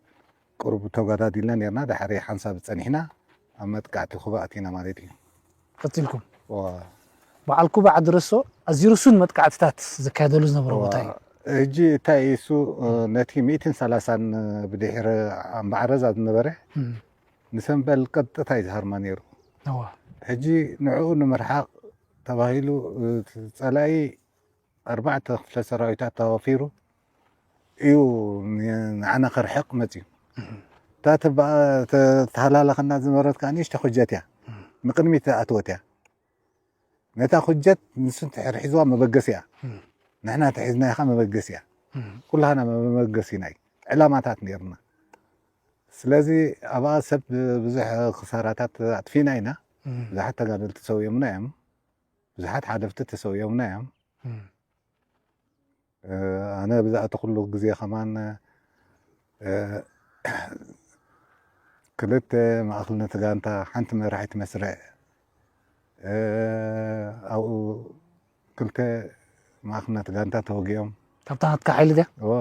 ቅሩብ ተጓዳዲልና ነርና። ድሕሪ ሓንሳብ ፀኒሕና ኣብ መጥቃዕቲ ኩባ ኣቲና ማለት እዩ። ቀፂልኩም ዋ በዓል ኩባ ዓዲ ረሶ ኣዝዩ ርሱን መጥቃዕትታት ዝካየደሉ ዝነበረ ቦታ እዩ። ሕጂ እንታይ እዩ እሱ ነቲ ሚእትን ሰላሳን ብድሕሪ ኣምባዕረዛ ዝነበረ እም፣ ንሰምበል ቀጥታ እዩ ዝሃርማ ነይሩ። እዋ ሕጂ ንዕኡ ንምርሓቕ ተባሂሉ እቲ ጸላኢ ኣርባዕተ ክፍለ ሰራዊታት ተዋፊሩ እዩ ንዓና ከርሕቕ መፅዩ። እታ ተባ- ተ- ተሃላለኸና ዝነበረት ከዓ ንእሽተ ኩጀት እያ ንቅድሚት ኣትወት እያ። ነታ ኩጀት ንሱ እንድሕር ሒዝዋ መበገሲ እያ። ንሕና ተሒዝናያ ከዓ መበገሲ እያ። ኩላህና መበገሲና እዩ። ዕላማታት ነይርና። ስለዚ ኣብኣ ሰብ ብዙሕ ክሳራታት ኣጥፊና ኢና። ብዙሓት ተጋደልቲ ሰውዮምና እዮም። ብዙሓት ሓለፍቲ ተሰውዮምና እዮም። ኣነ ብዛዕቲ ኩሉ ግዜ ከማን ክልተ ማእክልነት ጋንታ ሓንቲ መራሒት መስርዕ ኣብኡ ክልተ ማእክልነት ጋንታ ተወጊኦም ካብታ ናትካ ሓይሊ ድያ ዋ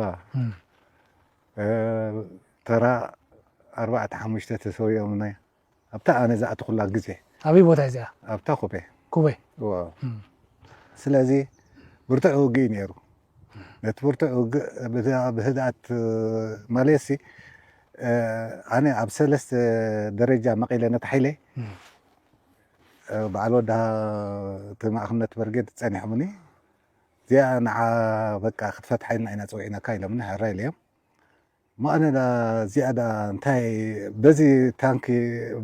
ተራ ኣርባዕተ ሓሙሽተ ተሰዊኦም ናይ ኣብታ ኣነ ዝኣተኹላ ግዜ ኣበይ ቦታ እዚኣ ኣብታ ኩቤ ኩበ ዋ ስለዚ ብርቱዕ ውግእ እዩ ነይሩ። ነቲ ብርቱዕ ውግእ ብህድኣት ማለትሲ ኣነ ኣብ ሰለስተ ደረጃ መቒለ ነቲ ሓይለይ በዓል ወዳ እቲ ማእኽልነት በርጌድ ጸኒሖምኒ እዚኣ ንዓ በቃ ክትፈትሓ ኢልና ኢና ጸዊዕናካ ኢሎምኒ ሕራይ ኢለዮም። እሞ ኣነ እዚኣ ደኣ እንታይ በዚ ታንኪ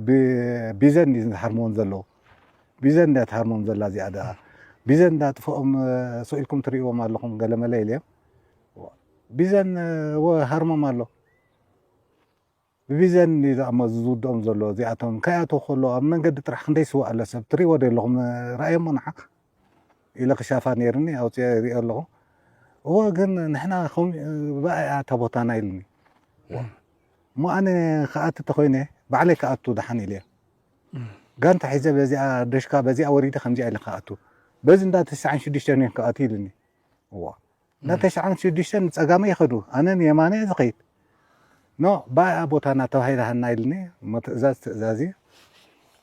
ብቢዘን እዩ ዝሃርምዎም ዘለዉ። ቢዘን እያ ትሃርሞም ዘላ እዚኣ ደኣ። ቢዘን እንዳጥፍኦም ስኢልኩም ትርእይዎም ኣለኹም ገለመለ ኢለዮም። ቢዘን እወ ሃርሞም ኣሎ። ብቢዘን እዩ ደኣ እሞ ዝውድኦም ዘሎ እዚኣቶም ከይኣተው ከሎ ኣብ መንገዲ ጥራሕ ክንደይ ስዋ ኣሎ ሰብ ትርእይዎ ዶ ኣለኹም ረኣየሞ ንዓ ኢለ ክሻፋ ነይርኒ ኣውፅኦ ይሪኦ ኣለኹ። እወ ግን ንሕና ከምኡ ብኣይ እያ እታ ቦታና ኢሉኒ። እሞ ኣነ ክኣቱ ተኮይነ ባዕለይ ክኣቱ ደሓን ኢለ ጋንታ ሒዘ በዚኣ ደሽካ በዚኣ ወሪደ ከምዚኣ ኢለ ክኣቱ በዚ እንዳ ተስዓን ሽዱሽተን እዮም ክኣቱ ኢሉኒ። እዋ እንዳ ተስዓን ሽዱሽተን ንፀጋመ ይኸዱ ኣነ ንየማነ እየ ዝኸይድ። ኖ ብኣያ ቦታና ተባሂላሃና ኢሉኒ እሞ ትእዛዝ ትእዛዝ እዩ።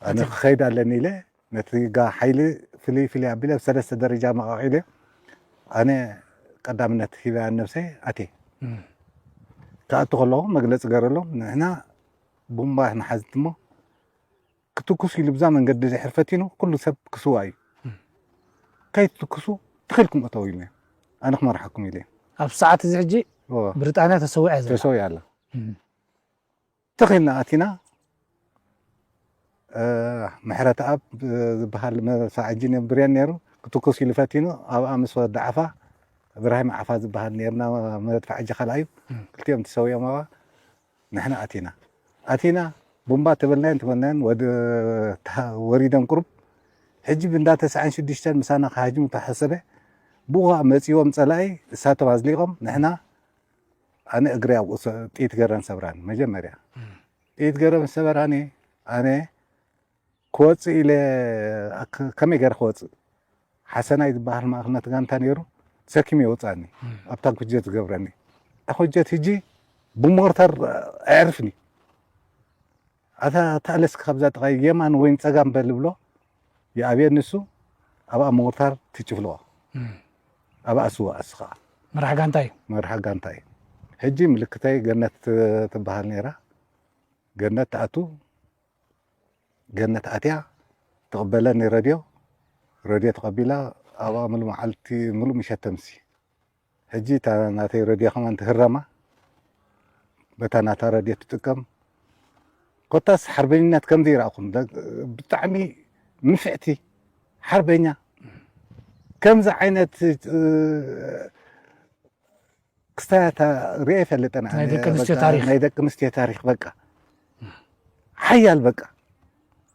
ኣነ ክኸይድ ኣለኒ ኢለ ነቲ ጋ ሓይሊ ፍልይ ፍልይ ኣቢለ ብሰለስተ ደረጃ መቓቒለ ኣነ ቀዳምነት ሂበያ ነብሰይ ኣቴ ክኣቱ ከለኹ መግለፂ ገረሎም ንሕና ቡምባ ንሓዝት እሞ ክትኩስ ኢሉ ብዛ መንገዲ ድሕር ፈቲኑ ኩሉ ሰብ ክስዋ እዩ ከይትትኩሱ ትኽኢልኩም እተው ኢሉ ኣነ ክመርሓኩም ኢለ ኣብ ሰዓት እዚ ሕጂ ብሪጣንያ ተሰዊዐ ዘላ ተሰዊያ ኣላ ተኺልና ኣቲና ምሕረት ኣብ ዝበሃል መድፋዕ እጂ ነብርየን ነይሩ ክትኩስ ኢሉ ፈቲኑ ኣብኣ ምስ ወዲ ዓፋ እብራሂም ዓፋ ዝበሃል ነርና መድፋዕ እጂ ካልኣዩ ክልቲኦም ተሰዊኦም ኣብኣ ንሕና ኣቲና ኣቲና ቡምባ ተበልናየን ተበልናየን ወሪደን ቁሩብ ሕጂ ብእንዳ ተስዓን ሽዱሽተን ምሳና ክሃጅሙ ተሓሰበ ብኡ ከዓ መፂዎም ፀላኢ እሳቶም ኣዝሊቆም ንሕና ኣነ እግሪ ኣብኡ ጥይት ገረን ሰብራኒ መጀመርያ ጥይት ገረን ሰበራኒ ኣነ ክወፅእ ኢለ ከመይ ገይረ ክወፅእ ሓሰናይ ዝበሃል ማእክልነት ጋንታ ነይሩ ተሰኪሙ የውፅኣኒ ኣብታ ኩጀት ዝገብረኒ ኩጀት ህጂ ብሞርተር ኣዕርፍኒ ኣታ ተኣለስኪ ካብዛ ጥቓይ የማን ወይን ፀጋም በል ብሎ ይኣብየ ንሱ ኣብኣ ሞርታር ትጭፍልቆ ኣብኣ ስዋ ኣስኻ መራሕ ጋንታ እዩ መርሓ ጋንታ እዩ ሕጂ ምልክተይ ገነት ትበሃል ነይራ ገነት ትኣቱ ገነት ኣትያ ትቕበለኒ ረድዮ ረድዮ ተቐቢላ ኣብኣ ሙሉ መዓልቲ ሙሉ ምሸት ተምሲ ሕጂ እታ ናተይ ረድዮ ከማን ትህረማ፣ በታ ናታ ረድዮ ትጥቀም። ኮታስ ሓርበኝነት ከምዚ ይረኣኹም፣ ደ-፣ ብጣዕሚ ንፍዕቲ ሓርበኛ። ከምዚ ዓይነት፣ እ፣ ክስታያታ ሪኤ ይፈልጥን ናይ ኣነ፣ ደቂ ኣንስትዮ በቃ፣ ታሪኽ። ናይ ደቂ ኣንስትዮ ታሪኽ፣ በቃ። ሓያል፣ በቃ።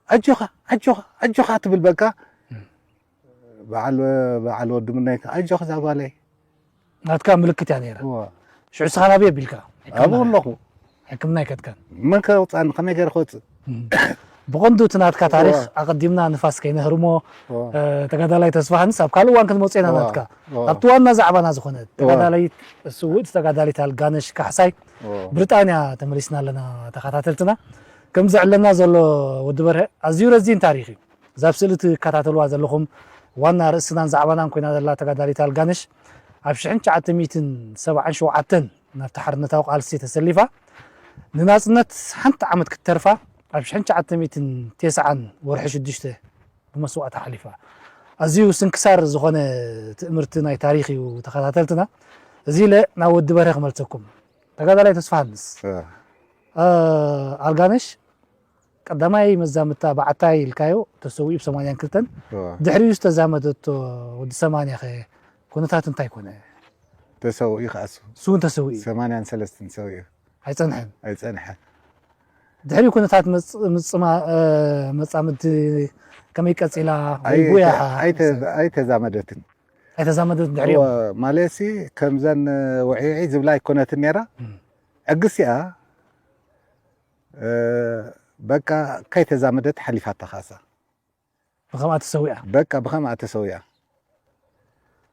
"ኣጆኻ፣ ኣጆኻ፣ ኣጆኻ" ትብል፣ በቃ። በዓል፣ በዓል ወዲ ምናይ ከ፣ "ኣጆኻ እዛ ጓለይ" ናትካ ምልክት እያ ነይራ። እዋ። ሽዑ ንስኻ ናበይ ኣቢልካ? ሕክምና ኣብኡ ኣለኹ። ሕክምና ኣይከድካን? መን ከውፅኣኒ? ከመይ ገይረ ክወፅእ? እም። ብቐንዱ እቲ ናትካ ታሪኽ እዋ። ኣቐዲምና ንፋስ ከይነህርሞ፣ እዋ። እ፣ ተጋዳላይ ተስፋሃንስ ኣብ ካልእ እዋን ክንመፅእ ኢና እዋ። ናትካ። እዋ። ኣብቲ ዋና ዛዕባና ዝኾነ እዋ። ተጋዳላይት፣ ስውእቲ ተጋዳሊት ኣልጋነሽ ካሕሳይ እዋ። ብሪጣንያ ተመሊስና ኣለና ተኸታተልትና። ከም ዘዕለና ዘሎ ወዲ በርሀ ኣዝዩ ረዚን ታሪኽ እዩ። እዛ ኣብ ስእሊ ትከታተልዋ ዘለኹም ዋና ርእስናን ዛዕባናን ኮይና ዘላ ተጋዳሊት ኣልጋነሽ ኣብ ሽሕን ትሽዓተ ሚእትን ሰብዓን ሸውዓተን ናብቲ ሓርነታዊ ቃልሲ ተሰሊፋ ንናጽነት ሓንቲ ዓመት ክትተርፋ ኣብ ሽሕን ትሽዓተ ሚእትን ተስዓን ወርሒ ሽዱሽተ ብመስዋእታ ሓሊፋ። ኣዝዩ ስንክሳር ዝኾነ ትእምርቲ ናይ ታሪኽ እዩ ተኸታተልትና። እዚ ኢለ ናብ ወዲ በርሀ ክመልሰኩም። ተጋዳላይ ተስፋሃንስ፣ እ። እ፣ ኣልጋነሽ ቀዳማይ መዛምድታ በዓታይ ኢልካዮ ተሰዊኡ ብ ሰማንያን ክልተን። እዋ። ድሕሪኡ ዝተዛመደቶ ወዲ ሰማንያ ኸ ኩነታት እንታይ ኮነ? ተሰዊኡ ከኣ እሱ። እሱ እውን ተሰዊኡ። ሰማንያን ሰለስተን ሰዊኡ። ኣይጸንሐን? ኣይጸንሐን። ድሕሪኡ ኩነታት መጽ-፣ ምጽማ-፣ እ፣ መጻምድቲ ከመይ ቀጺላ? ወይ ኣይ-፣ ጉያ ኣይተ-፣ ኣይተ-፣ ኣይተዛመደትን። ኣይተዛመደትን ድሕሪኡ? እዋ፣ ማለትሲ ከምዘን ውዕይዕይ ዝብላ ኣይኮነትን ነይራ። እም። ዕግስ እያ። እ፣ በቃ ከይተዛመደት ሓሊፋታ ካሳ። ብኸምኣ ተሰዊኣ። በቃ ብኸምኣ ተሰዊኣ።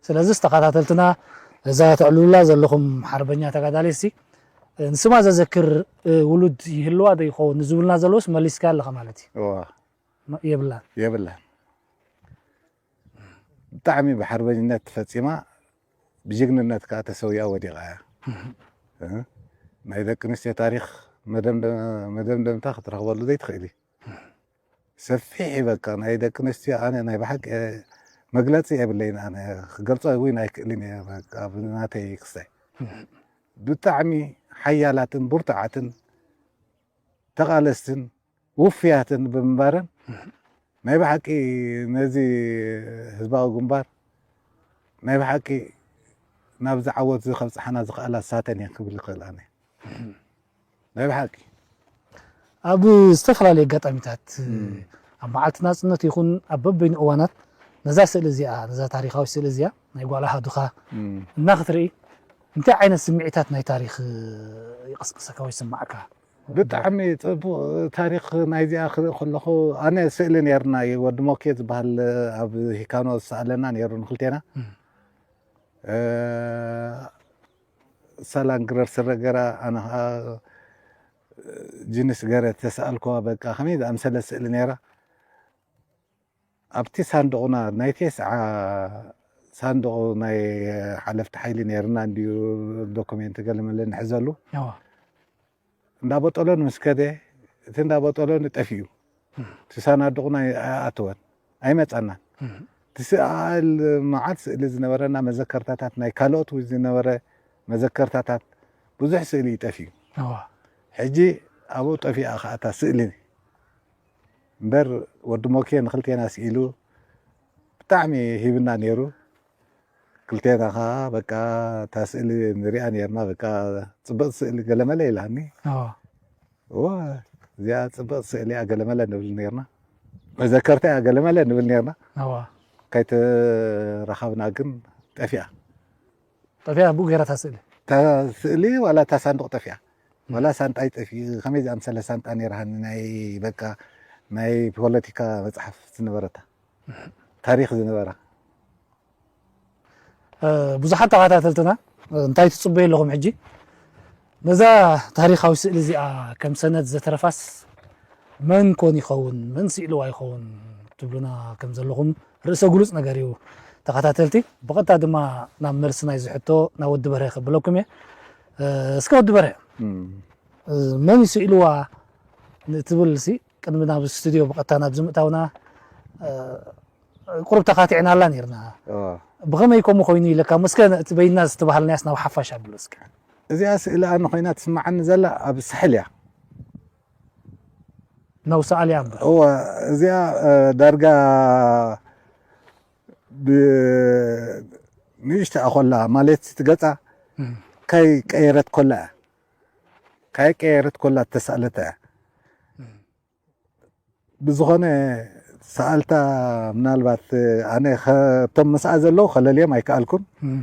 ስለዚ ተኸታተልትና፣ እዛ ተዕልሉላ ዘለኹም ሓርበኛ ተጋዳሊትሲ፣ እ፣ ንስማ ዘዘክር፣ እ፣ ውሉድ ይህልዋ ዶ ይኸውን ንዝብሉና ዘለውስ መሊስካ ኣለኻ ማለት እዩ። እዋ። መ-፣ የብላን። የብላን። ብጣዕሚ ብሓርበኝነት ፈጺማ፣ ብጅግንነት ከኣ ተሰዊኣ ወዲቓ እያ። እህ። እ? ናይ ደቂ ኣንስትዮ ታሪኽ መደምደ-፣ መደምደምታ ክትረኽበሉ ዘይትኽእል እዩ። ሰፊሕ እዩ በቃ፣ ናይ ደቂ ኣንስትዮ ኣነ ናይ ብሓቂ መግለጺ የብለይን፣ ኣነ ክገልጾ እውን ኣይክእልን እየ በቃ፣ ብናተይ ክስታይ። ብጣዕሚ ሓያላትን ብርቱዓትን ተቓለስትን ውፉያትን ብምንባረን፣ ናይ ብሓቂ ነዚ ህዝባዊ ግንባር ናይ ብሓቂ ናብዚ ዓወት እዚ ከብጽሓና ዝኽኣላ ንሳተን እየን ክብል ይኽእል ኣነ። ናይ ብሓቂ። ኣብ ዝተፈላለዩ ኣጋጣሚታት፣ እም። ኣብ መዓልቲ ናጽነት ይኹን ኣብ በበይኑ እዋናት ነዛ ስእሊ እዚኣ፣ ነዛ ታሪኻዊት ስእሊ እዚኣ፣ ናይ ጓል ኣሃዱኻ እም። እና ክትርኢ፣ እንታይ ዓይነት ስምዒታት ናይ ታሪኽ ይቕስቅሰካ ወይ ይስምዓካ? ብጣዕሚ ጽቡቕ ታሪኽ ናይዚኣ ክርኢ ከለኹ፣ ኣነ ስእሊ ነይርና እዩ፣ ወዲ ሞኬ ዝበሃል ኣብ ሂካኖ ዝሰኣለና ነይሩ ንክልቴና። እም። እ፣ ሳላንግረር ስረ ገራ፣ ኣነ ኸኣ ጅንስ ገረ ተሰኣልኩዋ። በቃ ከመይ ዝኣምሰለ ስእሊ ነይራ። ኣብቲ ሳንዱቕና ናይ ቴስዓ ሳንዱቕ ናይ ሓለፍቲ ሓይሊ ነይርና እንድዩ፣ ዶኩሜንት ገለ መለ ንሕዘሉ። እዋ። እንዳ ቦጠሎኒ ምስ ከደ፣ እቲ እንዳ ቦጠሎኒ ጠፊኡ። እም። እቲ ሳናዱቕና ኣይኣተወን፣ ኣይመጸናን። እም። እቲ ስኣል መዓት ስእሊ ዝነበረና መዘከርታታት፣ ናይ ካልኦት እውን ዝነበረ መዘከርታታት፣ ብዙሕ ስእሊ እዩ ጠፊኡ። እዋ። ሕጂ ኣብኡ ጠፊኣ ኸኣ እታ ስእሊ። እምበር ወዲ ሞኬ ንክልቴና ስኢሉ ብጣዕሚ ሂብና ነይሩ። ክልቴና ኸኣ በቃ እታ ስእሊ ንሪኣ ነይርና፣ በቃ ጽብቕቲ ስእሊ ገለመለ ኢላኒ። ኣዎ። እዋ፣ እዚኣ ጽብቕቲ ስእሊ እያ ገለመለ ንብል ነይርና። መዘከርታ እያ ገለመለ ንብል ነይርና። ኣዎ። ከይተራኸብና ግን ጠፊኣ። ጠፊኣ ብኡ ገይራ እታ ስእሊ? እታ ስእሊ ዋላ እታ ሳንዱቕ ጠፊኣ። ዋላ ሳንጣይ ጠፊኡ፣ ከመይ ዝኣምሰለ ሳንጣ ነይራሃኒ፣ ናይ በቃ ናይ ፖለቲካ መጽሓፍ ዝነበረታ፣ ታሪኽ ዝነበራ። እ፣ ብዙሓት ተኸታተልትና፣ እ፣ እንታይ ትጽበዩ ኣለኹም ሕጂ? ነዛ ታሪኻዊ ስእሊ እዚኣ ከም ሰነድ ዘተረፋስ መን ኮን ይኸውን? መን ስኢልዋ ይኸውን? ትብሉና ከም ዘለኹም ርእሰ ግሉጽ ነገር እዩ ተኸታተልቲ። ብቐጥታ ድማ ናብ መልሲ ናይዚ ሕቶ ናብ ወዲ በርሀ ከብለኩም እየ። እ፣ እስከ ወዲ በርሀ፣ እም። እ፣ መን እዩ ስኢልዋ ንትብል ሲ ቅድሚ ናብ ስቱድዮ ብቐጥታ ናብዚ ምእታውና፣ እ፣ ቁሩብ ተኻቲዕናላ ነይርና። ኦ። ብኸመይ ከምኡ ኮይኑ ኢለካ? እስከ እቲ በይና ዝተባህልናያስ ናብ ሓፋሽ ኣብሎ እስከ። እዚኣ ስእሊ ኣነ ኮይና ትስምዓኒ ዘላ ኣብ ሳሕል እያ። ናብ ሳዕል እያ እምበር። እዋ፣ እዚኣ፣ እ፣ ዳርጋ ብ-፣ ንእሽተኣ ኮላ ማለት እቲ ገጻ እም። ካይ ቀየረት ኮላ እያ። ካይ ቀየረት ኮላ እተሳእለታ እያ። እም። ብዝኾነ ሰኣልታ ምናልባት ኣነ ከ-፣ እቶም ምስኣ ዘለዉ ከለልዮም ኣይከኣልኩን። እም።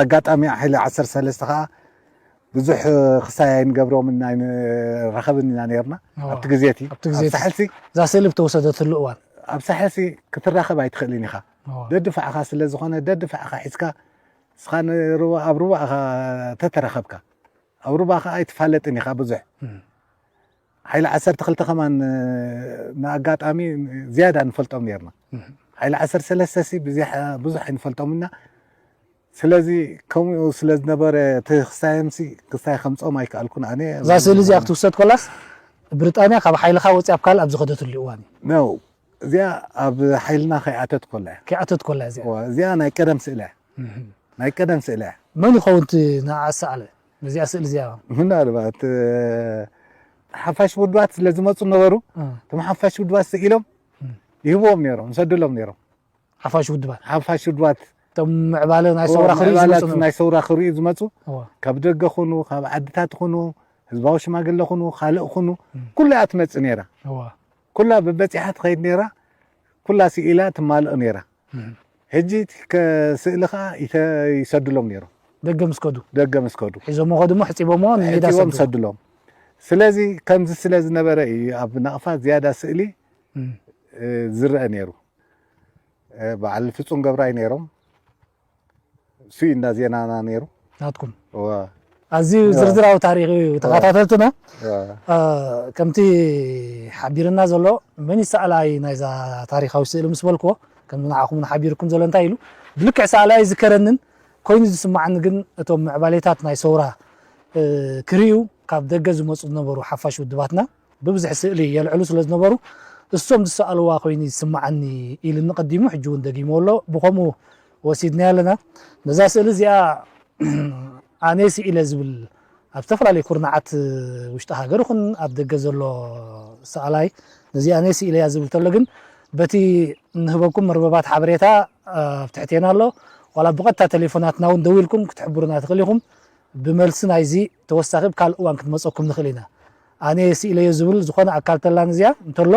ኣጋጣሚ ሓይሊ ዓሰርተ ሰለስተ ኸኣ ብዙሕ ክሳይ ኣይንገብሮምን ኣይንራኸብን ኢና ነይርና። እዋ። ኣብቲ ግዜ እቲ፣ ኣብቲ ግዜ ኣብቲ እቲ። ሳሕልሲ፣ እዛ ስእሊ ብተወሰደትሉ እዋን። ኣብ ሳሕልሲ ክትራኸብ ኣይትኽእልን ኢኻ። እዋ። ደድፋዕኻ ስለ ዝኾነ፣ ደድፋዕኻ ሒዝካ፣ ንስኻ ንሩባ-፣ ኣብ ሩባ ኢኻ ተተራኸብካ። ኣብ ሩባ ኸኣ ኣይትፋለጥን ኢኻ ብዙሕ። እም። ሓይሊ ዓሰርተ ክልተ ከማን፣ እ፣ ንኣጋጣሚ ዝያዳ ንፈልጦም ነይርና። እም። ሓይሊ ዓሰርተ ሰለስተ ሲ ብዙሕ፣ ብዙሕ ኣይንፈልጦም ኢና። ስለዚ ከምኡ ስለ ዝነበረ እቲ ክሳዮምሲ ክሳይ ከምጾም ኣይከኣልኩን ኣነ። እዛ ስእሊ እዚኣ ክትውሰድ ኮላስ ብሪጣንያ ካብ ሓይልኻ ወፂኣ ኣብ ካልእ ኣብ ዝኸደትሉ እዋን እዩ። ነው። እዚኣ ኣብ ሓይልና ከይኣተት ኮላ እያ። ከይኣተት ኮላ እዚኣ። እዋ፣ እዚኣ ናይ ቀደም ስእሊ እያ። እም። ናይ ቀደም ስእሊ እያ። መን ይኸውን እቲ ንዓ ዝሰኣለ? ነዚኣ ስእሊ እዚኣ? ምናልባት፣ እ፣ ሓፋሽ ውድባት ስለ ዝመጹ ነበሩ። እ። እቶም ሓፋሽ ውድባት ስኢሎም እም። ይህብዎም ነይሮም፣ ይሰድሎም ነይሮም። ሓፋሽ ውድባት? ሓፋሽ ውድባት። እቶም ምዕባለ ናይ እዋ፣ ሰውራ ክርእዩ ምዕባላት ዝመጹ ነበሩ። ናይ ሰውራ ክርእዩ ዝመጹ፣ እዋ። ካብ ደገ ኹኑ፣ ካብ ዓድታት ኹኑ፣ ህዝባዊ ሽማግለ ኹኑ፣ ካልእ ኹኑ፣ እም። ኩላ እያ ትመጽእ ነይራ። እዋ። ኩላ ብበጺሓ ትኸይድ ነይራ፣ ኩላ ስኢላ ትማልእ ነይራ። እም። ሕጂ እቲ ከ-፣ ስእሊ ኸኣ ይተ-፣ ይሰድሎም ነይሮም። ደገ ምስ ከዱ? ደገ ምስ ከዱ። ሒዞሞ ከዱ እሞ ሕጺቦሞ ንሜዳ ሒዞም ሰዱ። ሰድሎም። ስለዚ ከምዚ ስለ ዝነበረ እዩ ኣብ ናቕፋ ዝያዳ ስእሊ፣ እም። እ፣ ዝረአ ነይሩ። እ፣ በዓል ፍጹም ገብራይ ነይሮም። እሱ እዩ እንዳ ዜናና ነይሩ። ናትኩም? እዋ። ኣዝዩ እዋ። ዝርዝራዊ ታሪኽ እዩ እዋ። ተኸታተልትና። እዋ። እ፣ ከምቲ ሓቢርና ዘሎ መን እዩ ሰኣላይ ናይዛ ታሪኻዊ ስእሊ ምስ በልክዎ፣ ከም ንዓኹም ሓቢርኩም ዘሎ እንታይ ኢሉ፣ ብልክዕ ሰኣላይ ኣይዝከረንን፣ ኮይኑ ዝስማዓኒ ግን እቶም ምዕባሌታት ናይ ሰውራ፣ እ፣ ክርእዩ ካብ ደገ ዝመጹ ዝነበሩ ሓፋሽ ውድባትና ብብዝሒ ስእሊ የልዕሉ ስለ ዝነበሩ፣ እሶም ዝሰኣልዋ ኮይኑ ይስማዓኒ ኢሉኒ ቀዲሙ፣ ሕጂ እውን ደጊምዎ ኣሎ። ብኸምኡ ወሲድናያ ኣለና። ነዛ ስእሊ እዚኣ ኣነ ስኢለ ዝብል ኣብ ዝተፈላለዩ ኩርናዓት ውሽጢ ሃገር ይኹን ኣብ ደገ ዘሎ ሰኣላይ ነዚ ኣነ ስኢለያ ዝብል ተሎ ግን በቲ እንህበኩም መርበባት ሓበሬታ ኣብ ትሕቴና ኣሎ። ዋላ ብቐጥታ ቴሌፎናትና እውን ደዊልኩም ክትሕብሩና ትኽእል ኢኹም። ብመልሲ ናይዚ ተወሳኺ ኣብ ካልእ እዋን ክትመፀኩም ንኽእል ኢና። ኣነ ስኢለዮ ዝብል ዝኾነ ኣካል ተላን እዚኣ እንተሎ፣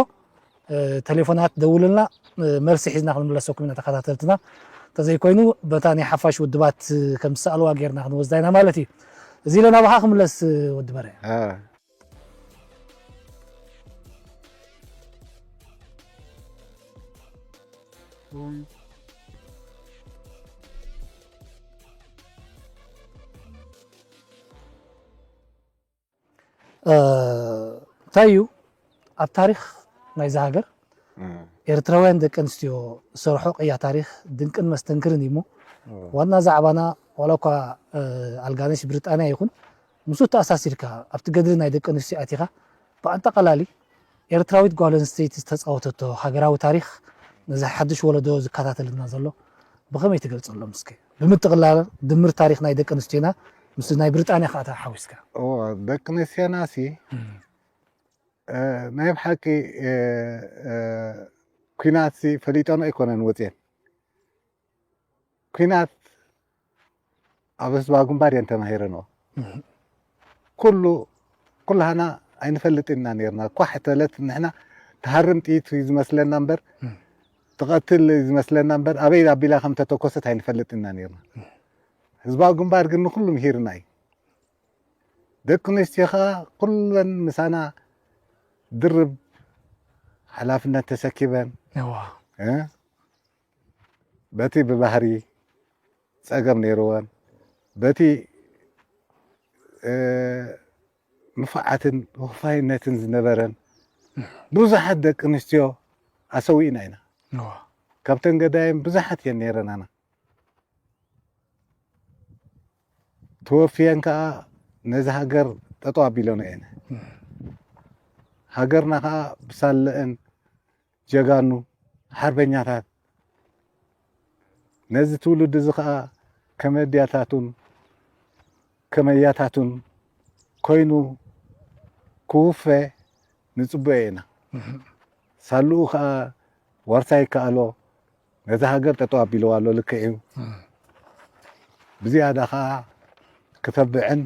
እ፣ ቴሌፎናት ደውሉልና፣ እ፣ መልሲ ሒዝና ክንምለሰኩም ኢና ተኸታተልትና። እንተዘይኮይኑ በታ ናይ ሓፋሽ ውድባት፣ እ፣ ከም ዝሰኣልዋ ጌርና ክንወስዳ ኢና ማለት እዩ። እዚ ኢለ ናባኻ ክምለስ፣ እ፣ ወዲ በረ። አ። እ፣ እንታይ እዩ ኣብ ታሪኽ ናይዛ ሃገር እ። ኤርትራውያን ደቂ ኣንስትዮ ዝሰርሖ ቅያ ታሪኽ ድንቅን መስተንክርን እዩ እሞ፣ እ። ዋና ዛዕባና ዋላ እኳ፣ እ፣ ኣልጋነሽ ብሪጣንያ ይኹን፣ ምስኡ ተኣሳሲርካ ኣብቲ ገድሊ ናይ ደቂ ኣንስትዮ ኣቲኻ፣ ብኣጠቓላሊ ኤርትራዊት ጓል ኣንስተይቲ ዝተጻወተቶ ሃገራዊ ታሪኽ ነዚ ሓድሽ ወለዶ ዝከታተልና ዘሎ ብኸመይ ትገልጸሎም እስከ? ብምጥቕላል ድምር ታሪኽ ናይ ደቂ ኣንስትዮና ምስ ናይ ብሪጣንያ ከኣ ተሓዊስካ። እዎ፣ ደቂ ኣንስትዮና ሲ፣ እም። እ፣ ናይ ብሓቂ፣ እ፣ እ፣ ኲናት ሲ ፈሊጠን ኣይኮነን ወጽየን። ኲናት ኣብ ህዝባዊ ግንባር እየን ተማሂረንኦ። እም። ኩሉ፣ ኩላህና ኣይንፈልጥን ኢና ነይርና። ኳሕ ተለት ንሕና ትሃርም ጥይት እዩ ዝመስለና እምበር፣ እም። ትቐትል እዩ ዝመስለና እምበር፣ ኣበይ ኣቢላ ከም ተተኮሰት ኣይንፈልጥን ኢና ነይርና። እም። ህዝባዊ ግንባር ግን ንኩሉ ምሂርና እዩ። ደቂ ኣንስትዮ ኸኣ ኩለን ምሳና ድርብ ሓላፍነት ተሰኪበን፣ እዋ። እ? በቲ ብባህሪ ጸገም ነይርወን፣ በቲ፣ እ፣ ንፉዓትን ውፋይነትን ዝነበረን ብዙሓት ደቂ ኣንስትዮ ኣሰዊእና ኢና። እዋ። ካብተን ገዳይም ብዙሓት እየን ነይረናና። ተወፍየን ከኣ ነዚ ሃገር ጠጠው ኣቢለንኦ እየን። እም። ሃገርና ከኣ ብሳለአን ጀጋኑ ሓርበኛታት ነዚ ትውልዲ እዚ ኸኣ ከመድያታቱን ከመያታቱን ኮይኑ ክውፈ ንጽበዮ ኢና። ሳልኡ ኸኣ ዋርሳይ ይከኣሎ ነዛ ሃገር ጠጠው ኣቢልዋ ኣሎ፣ ልክዕ እዩ። ብዝያዳ ኸኣ ክተብዕን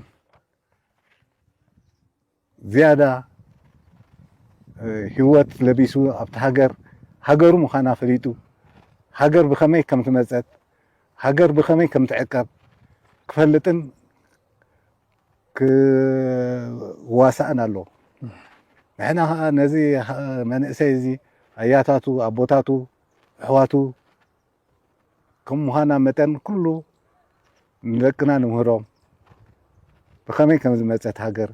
ዝያዳ፣ እ፣ ህይወት ለቢሱ ኣብቲ ሃገር፣ ሃገሩ ምዃና ፈሊጡ፣ ሃገር ብኸመይ ከም ትመጸት፣ ሃገር ብኸመይ ከም ትዕቀብ ክፈልጥን ክዋሳእን ኣለዎ። ንሕና ኸኣ ነዚ መንእሰይ እዚ ኣያታቱ፣ ኣቦታቱ፣ ኣሕዋቱ ከም ምዃና መጠን ኩሉ ንደቅና ንምህሮም። ብኸመይ ከም ዝመጸት ሃገር፣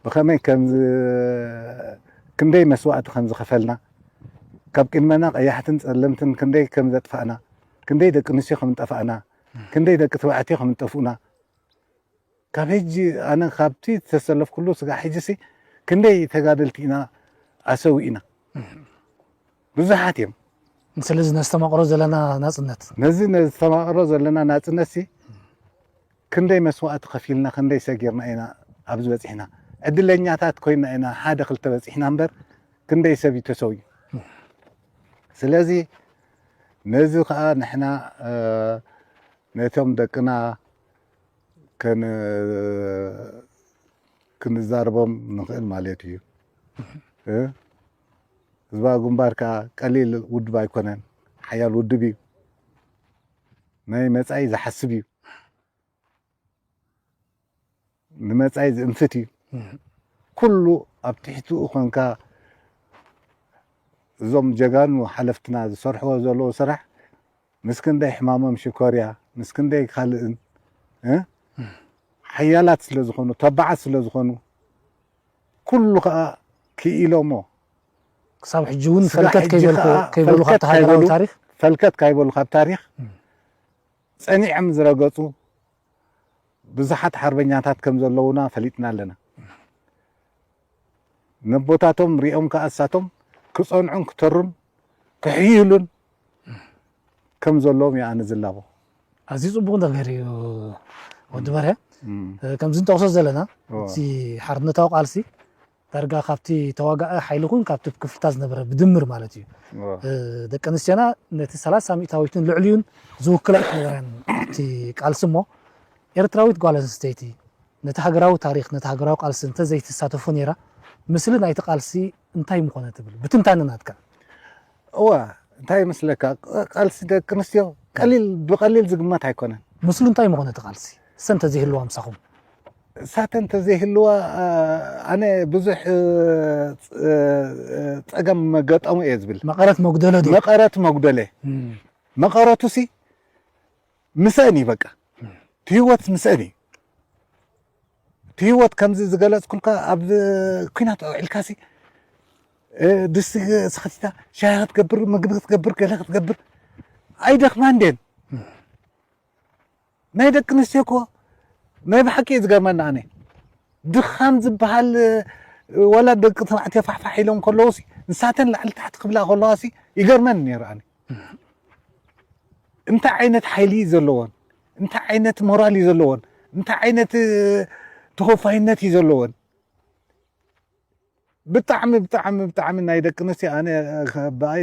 ብኸመይ ከም ዝ-፣ ክንደይ መስዋእቲ ከም ዝኸፈልና፣ ካብ ቅድመና ቀያሕትን ጸለምትን ክንደይ ከም ዘጥፋእና፣ ክንደይ ደቂ ኣንስትዮ ከም ዝጠፋእና፣ ክንደይ ደቂ ተባዕትዮ ከም ዝጠፍኡና፣ ካብ ሕጂ ኣነ ካብቲ ዝተሰለፍኩሉ ስጋዕ ሕጂሲ ክንደይ ተጋደልቲ ኢና ኣሰዊእና። ብዙሓት እዮም። ስለዚ ነስተማቕሮ ዘለና ናጽነት። ነዚ ነስተማቕሮ ዘለና ናጽነትሲ ክንደይ መስዋእቲ ከፊልና፣ ክንደይ ሰጊርና ኢና ኣብዚ በጺሕና። ዕድለኛታት ኮይንና ኢና ሓደ ክልተ በጺሕና እምበር ክንደይ ሰብ እዩ ተሰዊኡ። ስለዚ ነዚ ኸኣ ንሕና፣ እ፣ ነቶም ደቅና ከን-፣ ክንዛረቦም ንኽእል ማለት እዩ። እ? ህዝባዊ ግንባር ከኣ ቀሊል ውድብ ኣይኮነን፣ ሓያል ውድብ እዩ። ናይ መጻኢ ዝሓስብ እዩ። ንመጻኢ ዝእንፍት እዩ። ኩሉ ኣብ ትሕቲኡ ኾንካ እዞም ጀጋኑ ሓለፍትና ዝሰርሕዎ ዘለዉ ስራሕ ምስ ክንደይ ሕማሞም ሽኮርያ፣ ምስ ክንደይ ካልእን፣ እ? ሓያላት ስለ ዝኾኑ፣ ተባዓት ስለ ዝኾኑ፣ ኩሉ ኸኣ ክኢሎሞ። ክሳብ ሕጂ እውን ስጋዕ ፈልከት ሕጂ ከይበልኩ-፣ ኸኣ ከይበሉ ፈልከት ካብቲ ሃገራዊ ካይበሉ፣ ታሪኽ? ፈልከት ካይበሉ ካብ ታሪኽ እም። ጸኒዖም ዝረገጹ ብዙሓት ሓርበኛታት ከም ዘለዉና ፈሊጥና ኣለና። ነቦታቶም ሪኦም ከኣ እሳቶም ክጸንዑን ክተሩን ክሕይሉን ከም ዘለዎም እየ ኣነ ዝላቦ። ኣዝዩ ጽቡቕ ነገር እዩ ወዲ በርሀ። እም። እ፣ ከምዚ እንጠቕሶ ዘለና፣ እወ። እቲ ሓርነታዊ ቃልሲ ዳርጋ ካብቲ ተዋጋኢ ሓይሊ ይኹን ካብቲ ክፍልታት ዝነበረ ብድምር ማለት እዩ። እወ። እ፣ ደቂ ኣንስትዮና ነቲ ሰላሳ ሚእታዊትን ልዕሊኡን ዝውክላ ኣይነበራን እቲ ቃልሲ እሞ፣ ኤርትራዊት ጓል ኣንስተይቲ ነቲ ሃገራዊ ታሪኽ፣ ነቲ ሃገራዊ ቃልሲ እንተዘይትሳተፎ ነይራ፣ ምስሊ ናይቲ ቃልሲ እንታይ ምኾነ ትብል? ብትንታነ ናትካ። እወ፣ እንታይ ይመስለካ? ቃልሲ ደቂ ኣንስትዮ ቀሊል፣ ብቐሊል ዝግመት ኣይኮነን። ምስሉ እንታይ ምኾነ እቲ ቃልሲ? እሰን እንተዘይህልዋ ምሳኹም? እሳተን እንተዘይህልዋ፣ አ፣ ኣነ ብዙሕ፣ እ፣ ጸ-፣ እ፣ ጸገም መገጠሙ እየ ዝብል። መቐረት መጉደለ ዶ? መቐረት መጉደለ። እም። መቐረቱሲ ምስአን እዩ በቃ። እም። እቲ ህይወት ምስአን እዩ። እቲ ህይወት ከምዚ ዝገለጽኩልካ ኣብ ኲናት ኣውዒልካሲ፣ እ፣ ድስቲ ሰኽቲታ፣ ሻሂ ክትገብር፣ ምግቢ ክትገብር፣ ገለ ክትገብር ኣይደኽማን ድየን? ናይ ደቂ ኣንስትዮ እኮ ናይ ብሓቂ እዩ ዝገርመኒ ኣነ። ድኻም ዝበሃል፣ እ፣ ዋላ ደቂ ተባዕትዮ ፋሕፋሕ ኢሎም ከለዉሲ ንሳተን ላዕሊ ታሕቲ ክብላ ከለዋሲ ይገርመኒ ነይሩ ኣነ። እንታይ ዓይነት ሓይሊ እዩ ዘለዎን? እንታይ ዓይነት ሞራል እዩ ዘለዎን? እንታይ ዓይነት፣ እ፣ ተኸፋይነት እዩ ዘለዎን? ብጣዕሚ፣ ብጣዕሚ፣ ብጣዕሚ ናይ ደቂ ኣንስትዮ ኣነ፣ እ፣ ብኣይ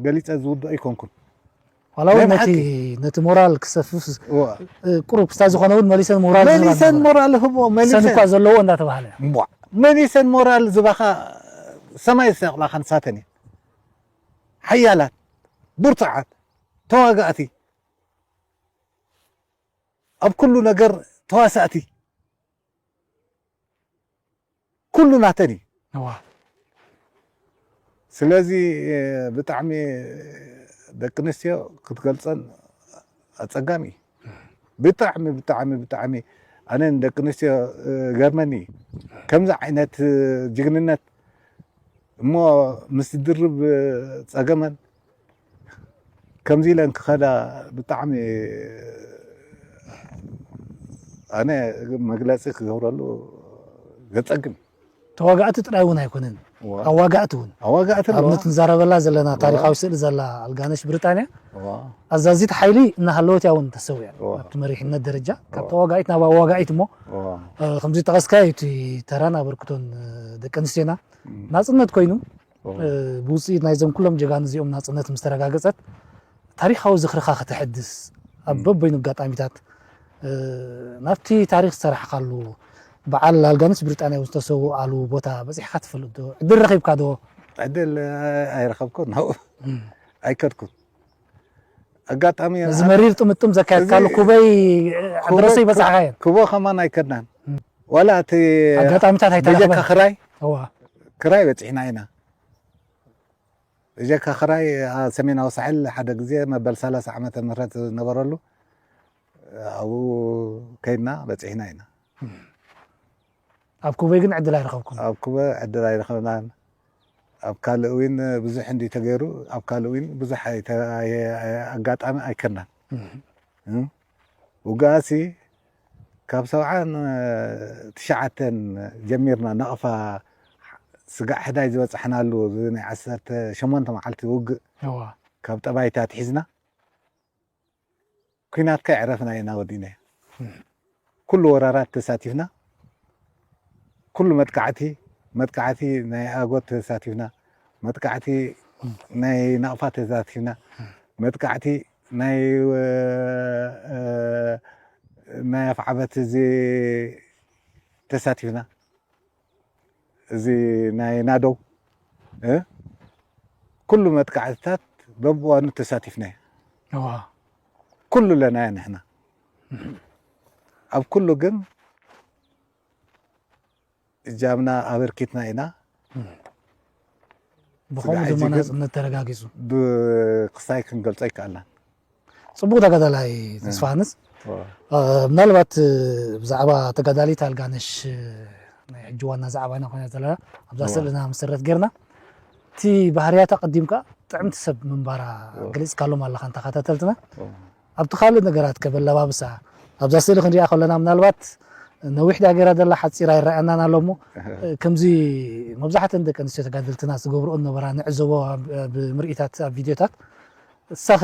ገሊጸ ዝውድኦ ኣይኮንኩን። ዋላ እውን ናይ ነቲ፣ ብሓቂ። ነቲ ሞራል ክሰፍፍ፣ እዋ። እ፣ ቁሩብ ክስታይ ዝኾነ እውን መሊሰን ሞራል ዝህባ መሊሰን ነበራ። ሞራል ህቦ፣ መሊሰን። ሰን እኳ ዘለዎ እንዳተባህለ። እምቧ። መሊሰን ሞራል ዝባኻ ሰማይ ዝሰቕላኻ ንሳተን እየን። ሓያላት፣ ብርቱዓት፣ ተዋጋእቲ፣ ኣብ ኩሉ ነገር ተዋሳእቲ፣ ኩሉ ናተን እዩ። እዋ። ስለዚ፣ እ፣ ብጣዕሚ ደቂ ኣንስትዮ ክትገልጸን ኣጸጋሚ እዩ። ብጣዕሚ፣ ብጣዕሚ፣ ብጣዕሚ ኣነ ንደቂ ኣንስትዮ፣ እ፣ ገርመኒ እዩ። ከምዚ ዓይነት፣ እ፣ ጅግንነት እሞ ምስ ድርብ ጸገመን ከምዚ ኢለን ክኸዳ ብጣዕሚ ኣነ መግለጺ ክገብረሉ ዘጸግም። ተዋጋእቲ ጥራይ እውን ኣይኮነን። ኣዋጋእቲ እውን ኣብነት ንዛረበላ ዘለና ታሪኻዊ ስእሊ ዘላ ኣልጋነሽ ብሪጣንያ ኣዛዚት ሓይሊ እናሃለወት እያ እውን ተሰዊያ ኣብቲ መሪሕነት ደረጃ ካብ ተዋጋኢት ናብ ኣዋጋኢት እሞ ከምዚ ጠቐስካዮ እቲ ተራን ኣበርክቶን ደቂ ኣንስትዮና ናፅነት ኮይኑ ብውፅኢት ናይዞም ኩሎም ጀጋኑ እዚኦም ናፅነት ምስ ተረጋገፀት ታሪኻዊ ዝኽርኻ ከተሐድስ ኣብ በበይኑ ኣጋጣሚታት ናብቲ ታሪኽ ዝሰራሕካሉ በዓል ኣልጋነሽ ብሪጣንያ ዝተሰውኣሉ ቦታ በፂሕካ ትፈልጥ ዶ ዕድል ረኺብካ ዶ ዕድል ኣይረኸብኩን ናብኡ ኣይከድኩን ኣጋጣሚ እዚ መሪር ጥምጥም ዘካየድካሉ ኩበይ ኣድረሰ ይበፃሕካየን ኩቦ ከማን ኣይከድናን ዋላ እቲ ኣጋጣሚታት በጀካ ኣይተረኽበን ክራይ እዋ ክራይ በፂሕና ኢና በጀካ ክራይ ኣብ ሰሜናዊ ሳሕል ሓደ ግዜ መበል ሰላሳ ዓመተ ምህረት ዝነበረሉ ኣብኡ ከይድና በፂሕና ኢና ኣብ ኩበይ ግን ዕድል ኣይረኸብኩም ኣብ ኩበ ዕድል ኣይረኸብናን ኣብ ካልእ እውን ብዙሕ እንዲ ተገይሩ ኣብ ካልእ እውን ብዙሕ ኣጋጣሚ ኣይከናን ውግኣሲ ካብ ሰብዓን ትሽዓተን ጀሚርና ናቕፋ ስጋዕ ሕዳይ ዝበፃሕናሉ ናይ ዓሰርተ ሸሞንተ መዓልቲ ውግእ ካብ ጠባይታት ሒዝና ኲናት ከይዕረፍና ኢና ወዲእናዮ። ኩሉ ወራራት ተሳቲፍና፣ ኩሉ መጥቃዕቲ፣ መጥቃዕቲ ናይ ኣጎት ተሳቲፍና፣ መጥቃዕቲ ናይ ናቕፋ ተሳቲፍና፣ መጥቃዕቲ ናይ ናይ ኣፍዓበት እዚ ተሳቲፍና። እዚ ናይ ናደው ኩሉ መጥቃዕትታት በብዋኑ ተሳቲፍና ኩሉ ለናያ ንሕና ኣብ ኩሉ ግን እጃምና ኣበርኪትና ኢና ብኸምኡ ድማ ናፅነት ተረጋጊፁ ብክሳይ ክንገልፆ ይከኣልናን ፅቡቅ ተጋዳላይ ተስፋሃንስ ምናልባት ብዛዕባ ተጋዳሊት ኣልጋነሽ ናይ ሕጂ ዋና ዛዕባ ኢና ኮይና ዘለና ኣብዛ ስእልና መሰረት ጌርና እቲ ባህርያታ ቀዲምካ ጥዕምቲ ሰብ ምንባራ ገሊፅካሎም ኣለካ ንተኸታተልትና ኣብቲ ካልእ ነገራት ከበለባብሳ ኣብዛ ስእሊ ክንሪኣ ከለና ምናልባት ነዊሕ ዳጌራ ደላ ሓፂር ኣይረኣየናን ኣሎ እሞ ከምዚ መብዛሕተን ደቂ ኣንስትዮ ተጋደልትና ዝገብርኦ ነበራ ንዕዘቦ ብምርኢታት ኣብ ቪድዮታት እሳኸ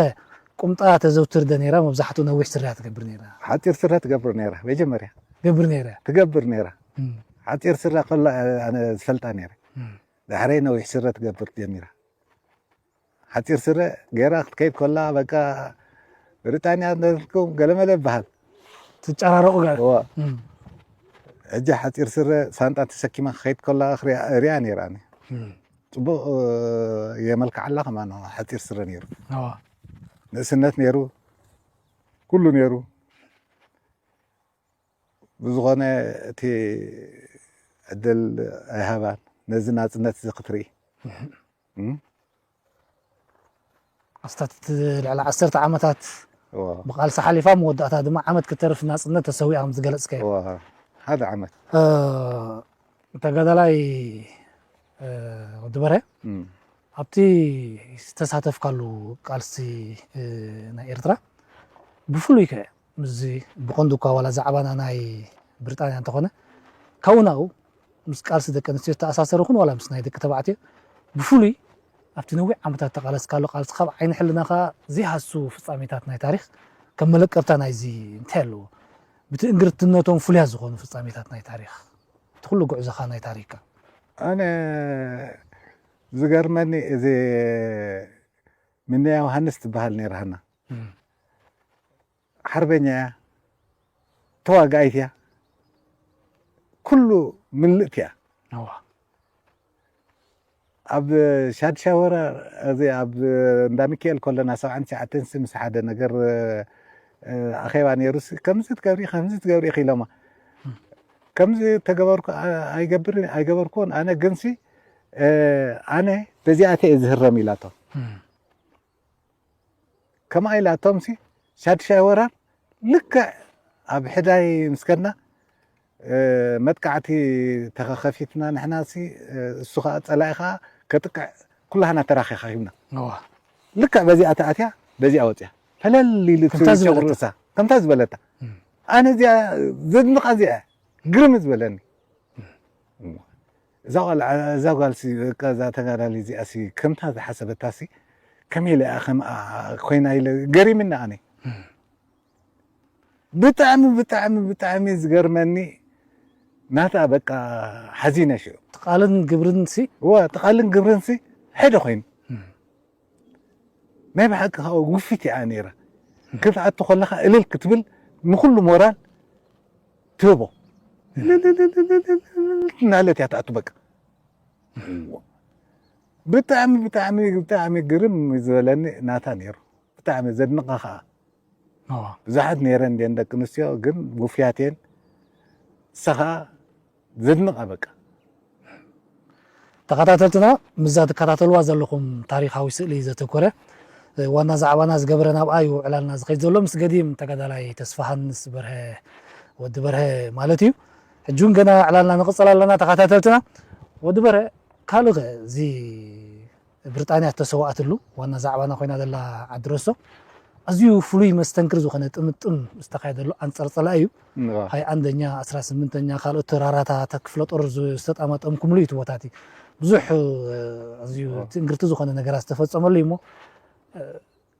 ቁምጣ ተዘውትር ደ ነይራ መብዛሕትኡ ነዊሕ ስረ ትገብር ነይራ ሓፂር ስረ ትገብር ነይራ መጀመርያ ገብር ነይራ ትገብር ነይራ ሓፂር ስረ ከላ ኣነ ዝፈልጣ ነይረ ዳሕረይ ነዊሕ ስረ ትገብር ጀሚራ ሓፂር ስረ ገይራ ክትከይድ ከላ በቃ ብሪጣንያ ነርኩም ገለመለ ይበሃል ትጨራረቁ ጋር ሕጂ ሓፂር ስረ ሳንጣ ተሰኪማ ክኸይድ ከላ ሪኣ ነይራ ፅቡቅ የመልክዓላ ከማ ሓፂር ስረ ነይሩ ንእስነት ነይሩ ኩሉ ነይሩ ብዝኾነ እቲ ዕድል ኣይሃባን ነዚ ናፅነት እዚ ክትርኢ ኣስታት ልዕሊ ዓሰርተ ዓመታት ብቃልሲ ሓሊፋ መወዳእታ ድማ ዓመት ክተርፍ ናፅነት ተሰዊኣ ከም ዝገለፅከ ሓደ ዓመት ተጋዳላይ ወዲ በርሀ ኣብቲ ዝተሳተፍካሉ ቃልሲ ናይ ኤርትራ ብፍሉይ ከ ምስዚ ብቐንዱ እኳ ዋላ ዛዕባና ናይ ብሪጣንያ እንተኾነ ካብኡ ናብኡ ምስ ቃልሲ ደቂ ኣንስትዮ ዝተኣሳሰረ ይኹን ዋላ ምስ ናይ ደቂ ተባዕትዮ ብፍሉይ ኣብቲ ነዊሕ ዓመታት ተቓለስካሉ ቃልሲ ካብ ዓይኒ ሕልናኻ ዘይሃሱ ፍጻሜታት ናይ ታሪኽ ከም መለቀብታ ናይዚ እንታይ ኣለዎ ብቲ እንግርትነቶም ፍሉያት ዝኾኑ ፍጻሜታት ናይ ታሪኽ እቲ ኩሉ ጉዕዞኻ ናይ ታሪኽካ ኣነ ዝገርመኒ እዚ ምንያ ዮሃንስ ትበሃል ነይራ ሃና ሓርበኛ እያ ተዋጋኢት እያ ኩሉ ምልእቲ እያ ኣብ ሻድሻ ወራር እዚ ኣብ እንዳ ሚካኤል ከለና ሰብዓን ትሽዓተን ምስ ሓደ ነገር ኣኼባ ነይሩ ከምዚ ትገብሪ ከምዚ ትገብሪ ኢኺ ኢሎማ ከምዚ ተገበርኩ ኣይገብርን ኣይገበርኩን ኣነ ግንሲ ኣነ በዚኣተ እየ ዝህረም ኢላቶም ከማይ ኢላቶም ሲ ሻድሻይ ወራር ልክዕ ኣብ ሕዳይ ምስ ከድና መጥቃዕቲ ተኸኸፊትና ንሕና ሲ እሱ ከዓ ፀላኢ ከዓ ከጥቅዕ ኩላህና ተራኺኻ ሂብና ልክዕ በዚኣ ተኣትያ በዚኣ ወፅያ ፈለል ኢሉ ከምታ ዝበለታ ኣነ እዚኣ ዘድንቓ እዚኣ ግርም ዝበለኒ እዛ ጓል እዛ ጓልሲ በቃ እዛ ተጋዳሊ እዚኣሲ ከምታ ዝሓሰበታሲ ከመይ ኢለ እያ ከምኣ ኮይና ኢለ ገሪምኒ ኣነ። ብጣዕሚ ብጣዕሚ ብጣዕሚ ዝገርመኒ ናታ በቃ ሓዚነ ሽዑ። እቲ ቃልን ግብርን ሲ እዋ እቲ ቃልን ግብርን ሲ ሓደ ኮይኑ ናይ ብሓቂ ከዓ ውፊት እያ ነይራ። ክትኣቱ ከለካ እልል ክትብል ንኩሉ ሞራል ትህቦ። እናለት እያ ትኣቱ በቃ። ብጣዕሚ ብጣዕሚ ብጣዕሚ ግርም ዝበለኒ ናታ ነይሩ። ብጣዕሚ ዘድንቐ ከዓ ብዙሓት ነይረን እንድየን ደቂ ኣንስትዮ ግን ውፍያት እየን። ንሳ ከዓ ዘድንቐ በቃ። ተኸታተልትና ምስዛ ትከታተልዋ ዘለኹም ታሪኻዊ ስእሊ ዘተኮረ ዋና ዛዕባና ዝገበረ ናብኣ እዩ ዕላልና ዝኸይድ ዘሎ ምስ ገዲም ተጋዳላይ ተስፋሃንስ በርሀ ወዲ በርሀ ማለት እዩ። ሕጂ እውን ገና ዕላልና ንቕፅል ኣለና ተኸታተልትና። ወዲ በርሀ ካልእ ከ እዚ ብሪጣንያ እተሰዋእትሉ ዋና ዛዕባና ኮይና ዘላ ዓዲ ረሶ ኣዝዩ ፍሉይ መስተንክር ዝኾነ ጥምጥም ዝተኻየደሉ ኣንጸርጸላ እዩ። ሃይ ኣንደኛ ኣስራ ስምንተኛ ካልኦት ተራራታት ክፍለ ጦር ዝተጣመጠምኩምሉ እዩ እቲ ቦታ እቲ ብዙሕ ኣዝዩ ትእንግርቲ ዝኾነ ነገራት ዝተፈጸመሉ እዩ እሞ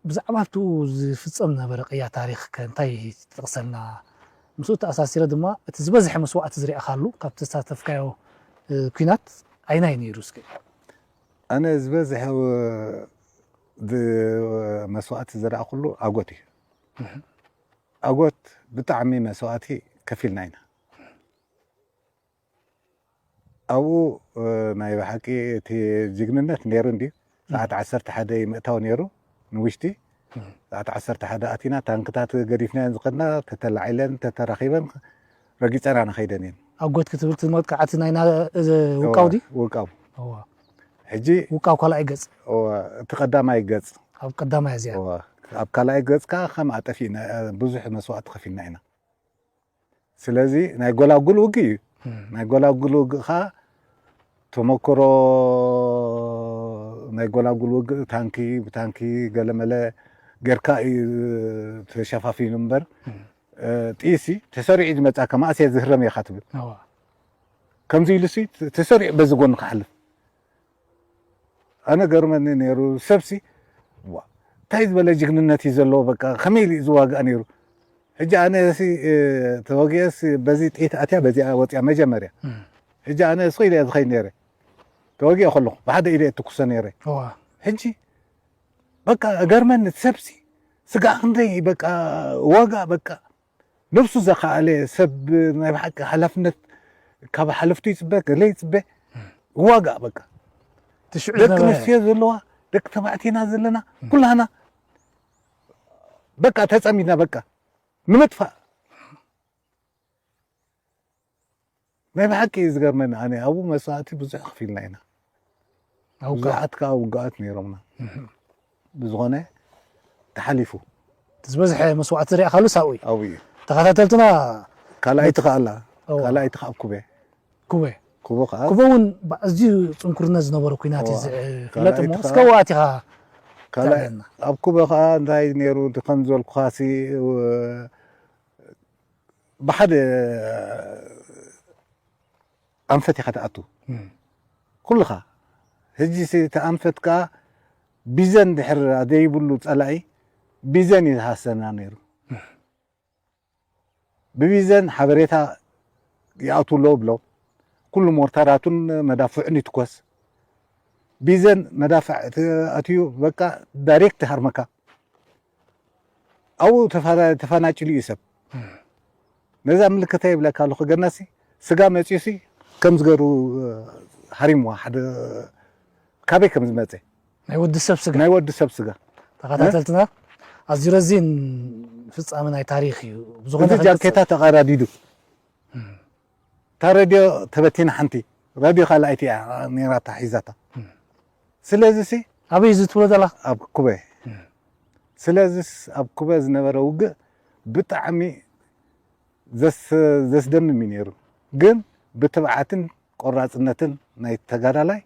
ብዛዕባ ኣብትኡ ዝፍጸም ነበረ ቅያ ታሪኽ ከ እንታይ ትጠቕሰልና? ምስኡ ተኣሳሲረ ድማ እቲ ዝበዝሐ መስዋእቲ ዝረኣኻሉ ካብ ተሳተፍካዮ ኲናት ኣይናይ ነይሩ እስከ? ኣነ ዝበዝሐ መስዋእቲ ዝረኣኹሉ ኣጎት እዩ። ኣጎት ብጣዕሚ መስዋእቲ ከፊልና ኢና። ኣብኡ ናይ ብሓቂ እቲ ጅግንነት ነይሩ እንድዩ። ሰዓት ዓሰርተ ሓደ እዩ ምእታው ነይሩ ንውሽጢ። ሰዓት ዓሰርተ ሓደ ኣቲና ታንክታት ገዲፍናየን ዝኸድና ተተላዒለን ተተራኺበን ረጊፀና ንኸይደን እየን። ኣጎት ክትብል እቲ መጥቃዕቲ ናይ ውቃው ድዩ? ውቃው። ሕጂ ውቃው ካልኣይ ገፅ። እቲ ቀዳማይ ገፅ። ኣብ ቀዳማይ እዚኣ። ኣብ ካልኣይ ገፅ ከዓ ከም ኣጠፊእና ብዙሕ መስዋእቲ ከፊልና ኢና። ስለዚ ናይ ጎላጉል ውግእ እዩ። ናይ ጎላጉል ውግእ ከዓ ተመክሮ ናይ ጎላጉል ውግእ ታንኪ ብታንኪ ገለመለ ጌርካ እዩ ተሸፋፊኑ እምበር ጥይሲ ተሰሪዑ ዝመፃካ ማእሰየ ዝህረም ኢኻ ትብል። ከምዚ ኢሉ ሲ ተሰሪዑ በዚ ጎኒ ክሓልፍ ኣነ ገርመኒ ነይሩ። ሰብሲ እንታይ ዝበለ ጅግንነት እዩ ዘለዎ፣ በቃ ከመይ ኢሉ እዩ ዝዋጋእ ነይሩ። ሕጂ ኣነ ሲ ተወጊአስ በዚ ጥይት ኣትያ በዚኣ ወፂኣ መጀመርያ። ሕጂ ኣነ ስቕ ኢለ እየ ዝኸይድ ነይረ። ተወጊአ ከለኹ ብሓደ ኢደ እየ ትኩሶ ነይረ። ሕጂ በቃ ገርመኒ ሰብሲ ስጋዕ ክንደይ በቃ ዋጋ በቃ ነብሱ ዘኸኣለ ሰብ ናይ ብሓቂ ሓላፍነት ካብ ሓለፍቱ ይፅበ ገለ ይፅበ ዋጋእ በቃ ትሽዑ ደቂ ዝነበረ ኣንስትዮ ዘለዋ ደቂ ተባዕቲና ዘለና ኩላና በቃ ተፀሚድና በቃ ንምጥፋእ ናይ ብሓቂ እዩ ዝገርመኒ ኣነ ኣብኡ መስዋእቲ ብዙሕ ከፊልና ኢና ኣብኡ ከዓ ብዙሓት ከዓ ውግኣት ነይሮምና ብዝኾነ ተሓሊፉ ዝበዝሐ መስዋእቲ ዝሪኣኻሉ ሳኡ እዩ ኣብኡ እዩ ተኸታተልትና ካልኣይቲ ከዓ ኣላ እዋ። ካልኣይቲ ከዓ ኣብ ኩበ ኩበ ኩቦ ከዓ ኩበ እውን ኣዝዩ ፅንኩርነት ዝነበረ ኩናት እዩ ዝፍለጥ እሞ እስከ ወኣቲኻ ካልኣይ ተዕለና ኣብ ኩበ ከዓ እንታይ ነይሩ እቲ ከም ዝበልኩኻ ሲ ብሓደ ኣንፈት ኢኻ ትኣቱ ኩልኻ ሕጂ እቲ ኣንፈት ከዓ ቢዘን ድሕር ዘይብሉ ፀላኢ ቢዘን እዩ ዝሃሰና ነይሩ ብቢዘን ሓበሬታ ይኣትዉ ኣለዉ ብሎ ኩሉ ሞርታራቱን መዳፍዑን ይትኮስ ቢዘን መዳፍዕ ኣትዩ በቃ ዳይሬክት ሃርመካ ኣብኡ ተፋናጭሉ እዩ ሰብ ነዛ ምልክተ ይብለካ ኣለኹ ገናሲ ስጋ መፅዩሲ ከም ዝገሩ ሃሪምዋ ሓደ ካበይ ከም ዝመፀ ናይ ወዲ ሰብ ስጋ ናይ ወዲ ሰብ ስጋ ተኸታተልትና ኣዝዩ ረዚን ፍፃመ ናይ ታሪክ እዩ ብዝኾነ እዚ ጃኬታ ተቐዳዲዱ እታ ረድዮ ተበቲና ሓንቲ ረድዮ ካልኣይቲ እያ ነይራታ ሒዛታ ስለዚ ሲ ኣበይ እዚ ትብሎ ዘላ ኣብ ኩበ ስለዚስ ኣብ ኩበ ዝነበረ ውግእ ብጣዕሚ ዘስደምም እዩ ነይሩ ግን ብትብዓትን ቆራፅነትን ናይ ተጋዳላይ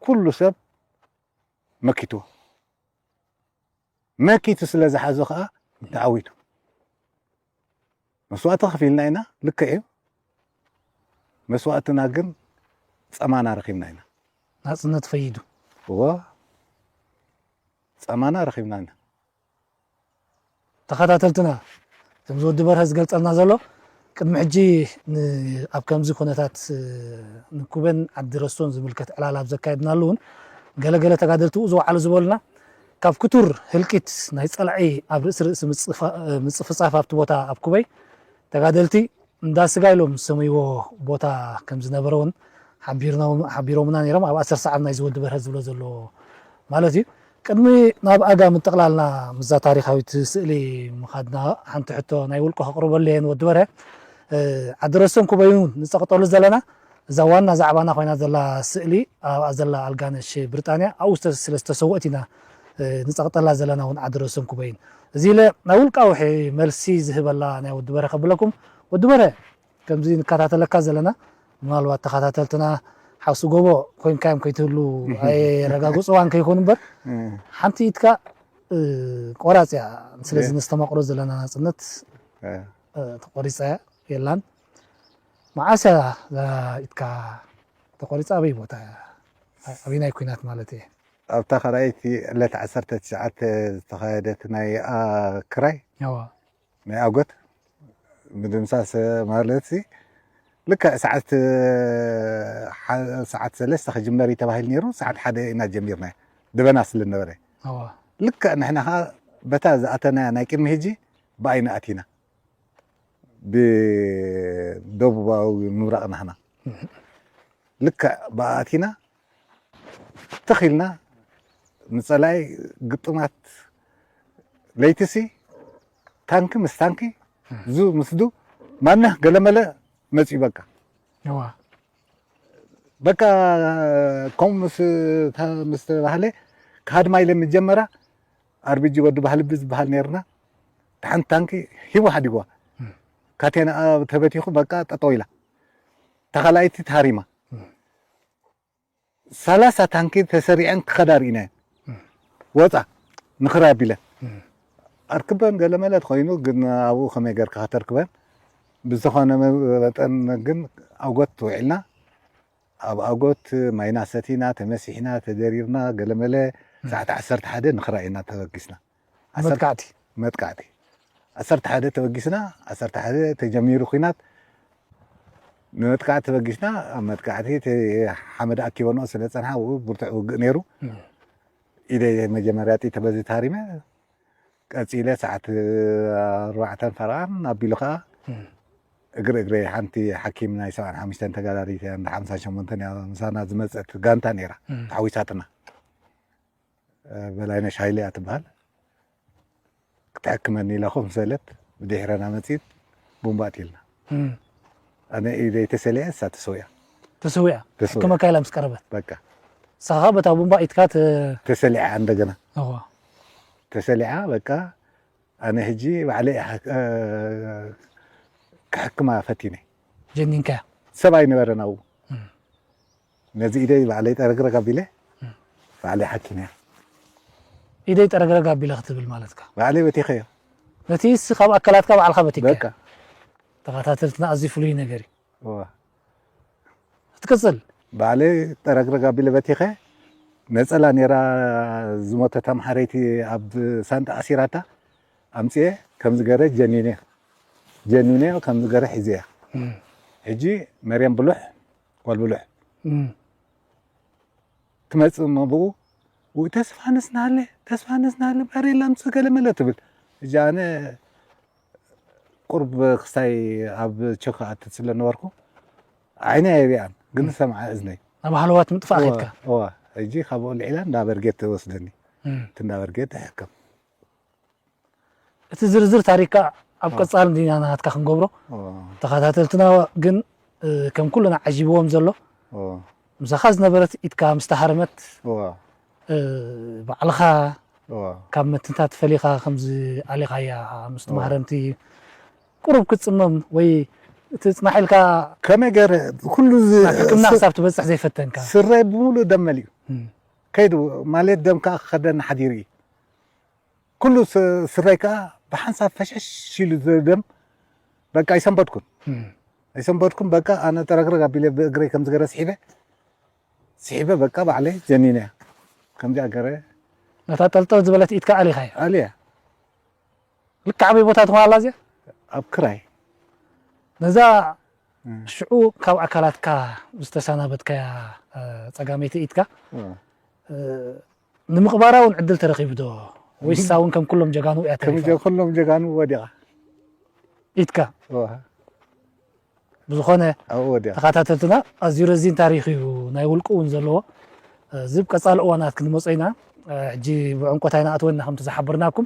ኩሉ ሰብ መኪትዎ መኪቱ ስለ ዝሓዞ ከዓ ተዓዊቱ መስዋእቲ ከፊልና ኢና ልክዕ እዩ መስዋእትና ግን ጸማና ረኺብና ኢና። ናጽነት ፈይዱ። እዎ፣ ጸማና ረኺብና ኢና። ተኸታተልትና፣ ከምዚ ወዲ በርሀ ዝገልጸልና ዘሎ፣ ቅድሚ ሕጂ ን- ኣብ ከምዚ ኩነታት እ፣ ንኩበን ዓዲ ረስቶን ዝምልከት ዕላል ኣብ ዘካየድናሉ እውን ገለገለ ተጋደልቲ ዝወዓሉ ዝበሉና፣ ካብ ክቱር ህልቂት ናይ ጸላዒ ኣብ ርእሲ ርእሲ ምጽፋ- ምጽፍጻፍ ኣብቲ ቦታ ኣብ ኩበይ ተጋደልቲ እንዳ ስጋ ኢሎም ዝሰመይዎ ቦታ ከም ዝነበረ እውን ሓቢርና- ሓቢሮምና ነይሮም። ኣብ ኣሰር ሰዓብ ናይዚ ወዲ በርሀ ዝብሎ ዘሎ ማለት እዩ። ቅድሚ ናብ ኣጋ ምጥቕላልና፣ ምስዛ ታሪኻዊት ስእሊ ምኻድና፣ ሓንቲ ሕቶ ናይ ውልቆ ከቕርበሉ እየ ንወዲ በርሀ። ዓዲ ረስቶን ኩበይን እውን ንፀቕጠሉ ዘለና፣ እዛ ዋና ዛዕባና ኮይና ዘላ ስእሊ፣ ኣብኣ ዘላ ኣልጋነሽ ብሪጣንያ ኣብኡ ስለ ዝተሰወእት ኢና ንፀቕጠላ ዘለና እውን ዓዲ ረስቶን ኩበይን። እዚ ኢለ ናይ ውልቃዊ መልሲ ዝህበላ ናይ ወዲ በርሀ ከብለኩም። ወዲ በርሀ፣ ከምዚ ንከታተለካ ዘለና፣ ምናልባት ተኸታተልትና ሓውሲ ጎቦ ኮይንካዮም ከይትህሉ ኣየረጋግፅዋን ከይኮኑ እምበር፣ ሓንቲ ኢድካ እ፣ ቆራፅ እያ። ስለዚ ነስተማቕሮ ዘለና ናፅነት እ፣ ተቆሪፃ እያ፣ የላን። መዓስ እያ እዛ ኢድካ ተቆሪፃ? ኣበይ ቦታ እያ? ኣበይ ናይ ኩናት ማለት እየ? ኣብታ ካልኣይቲ ዕለት ዓሰርተ ትሽዓተ ዝተኻየደት ናይ ኣ- ክራይ እዋ ናይ ኣጎት ምድምሳስ ማለት ሲ ልክዕ ሰዓት ሓ- ሰዓት ሰለስተ ክጅመር እዩ ተባሂሉ ነይሩ። ሰዓት ሓደ ኢና ጀሚርና ድበና ስለ ነበረ እዋ ልክዕ ንሕና ከዓ በታ ዝኣተናያ ናይ ቅድሚ ሕጂ ብኣይና ኣቲና ብደቡባዊ ምብራቕ ናህና ልክዕ ብኣቲና ትኽ ኢልና ንፀላኢ ግጥማት ለይትሲ ታንኪ ምስ ታንኪ ዙ ምስ ዱ ማነህ ገለመለ መፅኡ በቃ እዋ በቃ ከምኡ ምስ ተ- ምስ ተባህለ ክሃድማ ኢለ ምስ ጀመራ ኣርቢጂ ወዲ ባህልቢ ዝበሃል ነርና ሓንቲ ታንኪ ሂቡ ሓዲግዋ ካቴና ተበቲኹ በቃ ጠጠው ኢላ ተኻላይቲ ተሃሪማ ሰላሳ ታንኪ ተሰሪዐን ክኸዳ ርኢናየን ወፃ ንኽራይ ኣቢለን ኣርክበን ገለመለ ተኾይኑ ግን ኣብኡ ከመይ ገርካ ከተርክበን ብዝኾነ መጠን ግን ኣጎት ውዒልና ኣብ ኣጎት ማይና ሰቲና ተመሲሕና ተደሪርና ገለመለ ሰዓት ዓሰርተ ሓደ ንኽራይ ኢና ተበጊስና መጥቃዕቲ መጥቃዕቲ ዓሰርተ ሓደ ተበጊስና ዓሰርተ ሓደ ተጀሚሩ ኩናት ንመጥቃዕቲ ተበጊስና ኣብ መጥቃዕቲ እቲ ሓመድ ኣኪበንኦ ስለ ፀንሓ ብኡ ብርቱዕ ውግእ ነይሩ ኢደይ መጀመርያ ጥይት በዚ ተሃሪመ ቀፂለ ሰዓት ኣርባዕተን ፈረቓን ኣቢሉ ከዓ እግሪ እግረይ ሓንቲ ሓኪም ናይ ሰብዓን ሓሙሽተን ተጋዳሊት እያ እንዳ ሓምሳን ሸሞንተን እያ ምሳና ዝመፀት ጋንታ ነይራ ተሓዊሳትና በላይነሽ ሃይለ እያ ትበሃል ክትሕክመኒ ኢላ ኮፍ ምስ በለት ብድሕረና መፂት ቡምባ ኣትይልና ኣነ ኢደይ ተሰሊዐ እሳ ተሰዊኣ ተሰዊኣ ተሰዊኣ። ሕክመካ ኢላ ምስ ቀረበት በቃ ንስኻ በታ ቡምባ ኢድካ ተ- ተሰሊዐ እንደገና እዋ ተሰሊዓ በቃ ኣነ ሕጂ ባዕለይ ክሕክማ ፈቲነ ጀኒንካያ ሰብ ኣይነበረን ኣብኡ ነዚ ኢደይ ባዕለይ ጠረግረግ ኣቢለ ባዕለይ ሓኪመያ ኢደይ ጠረግረግ ኣቢለ ክትብል ማለትካ ባዕለይ በቲኸዮ ነቲ ስ ካብ ኣካላትካ ባዕልካ በቲካ በቃ ተኸታተልትና ኣዝዩ ፍሉይ ነገር እዩ እዋ ክትቅፅል ባዕለይ ጠረግረግ ኣቢለ በቲኸ ነፀላ ነይራ ዝሞተት ኣምሓረይቲ ኣብ ሳንጣ ኣሲራታ ኣምፅኤ ከምዚ ገረ ጀኒነ ጀኒነ ከምዚ ገረ ሒዘያ ሕጂ መርያም ብሉሕ ጓል ብሉሕ ትመፅእ እሞ ብኡ ውይ ተስፋ ነስናለ ተስፋ ነስናለ ባሬላ ምስ ገለመለ ትብል እጃ ኣነ ቁርብ ክስታይ ኣብ ቸክ ኣትት ስለ ነበርኩ ዓይነ የቢኣን ግን ሰምዓ እዝነይ ናብ ሃለዋት ምጥፋእ ከድካ እዋ ሕጂ ካብኡ ልዒላ እንዳ በርጌት ትወስደኒ እቲ እንዳ በርጌት ትሕከም እቲ ዝርዝር ታሪካ ኣብ ቀፃል እንዲና ናትካ ክንገብሮ ተኸታተልትና ግን ከም ኩልና ዓጂብዎም ዘሎ ምሳኻ ዝነበረት ኢድካ ምስ ተሃረመት ባዕልኻ ካብ መትንታት ፈሊኻ ከምዚ ኣሊኻያ ምስ ማህረምቲ ቁሩብ ክትፅመም ወይ እቲ ፅናሕ ኢልካ ከመይ ገረ ኩሉ ሕክምና ክሳብ ትበፅሕ ዘይፈተንካ ስረይ ብምሉእ ደም መሊኡ ከይዱ ማለት ደም ከዓ ክኸደኒ ሓዲሩ እዩ ኩሉ ስረይ ከዓ ብሓንሳብ ፈሸሽ ኢሉ ደም በቃ ኣይሰንበድኩን ኣይሰንበድኩን በቃ ኣነ ጠረግረግ ኣቢለ ብእግረይ ከም ዝገረ ስሒበ ስሒበ በቃ ባዕለይ ጀኒነ። ከምዚኣ ገረ ነታ ጠልጠል ዝበለት ኢድካ ኣሊኻያ። ኣልያ ልክዕ ኣበይ ቦታ ትኾን ኣላ እዚኣ? ኣብ ክራይ ነዛ ሽዑ ካብ ኣካላትካ ዝተሰናበትካያ እ፣ ጸጋመይቲ ኢድካ እ፣ ንምቕባራ እውን ዕድል ተረኺቡ ዶ? ወይሳ እውን ከም ኩሎም ጀጋኑ እያ ተሪፋ? ከምዚ ኩሎም ጀጋኑ ወዲቓ ኢድካ ዋ፣ ብዝኾነ ኣብኡ ወዲቓ ተኸታተልትና ኣዝዩ ረዚን ታሪኽ እዩ ናይ ውልቁ እውን ዘለዎ እዚ ብ ቀጻሊ እዋናት ክንመጾ ኢና ሕጂ ብዕንቆት ኣይንኣትወና ከምቲ ዝሓበርናኩም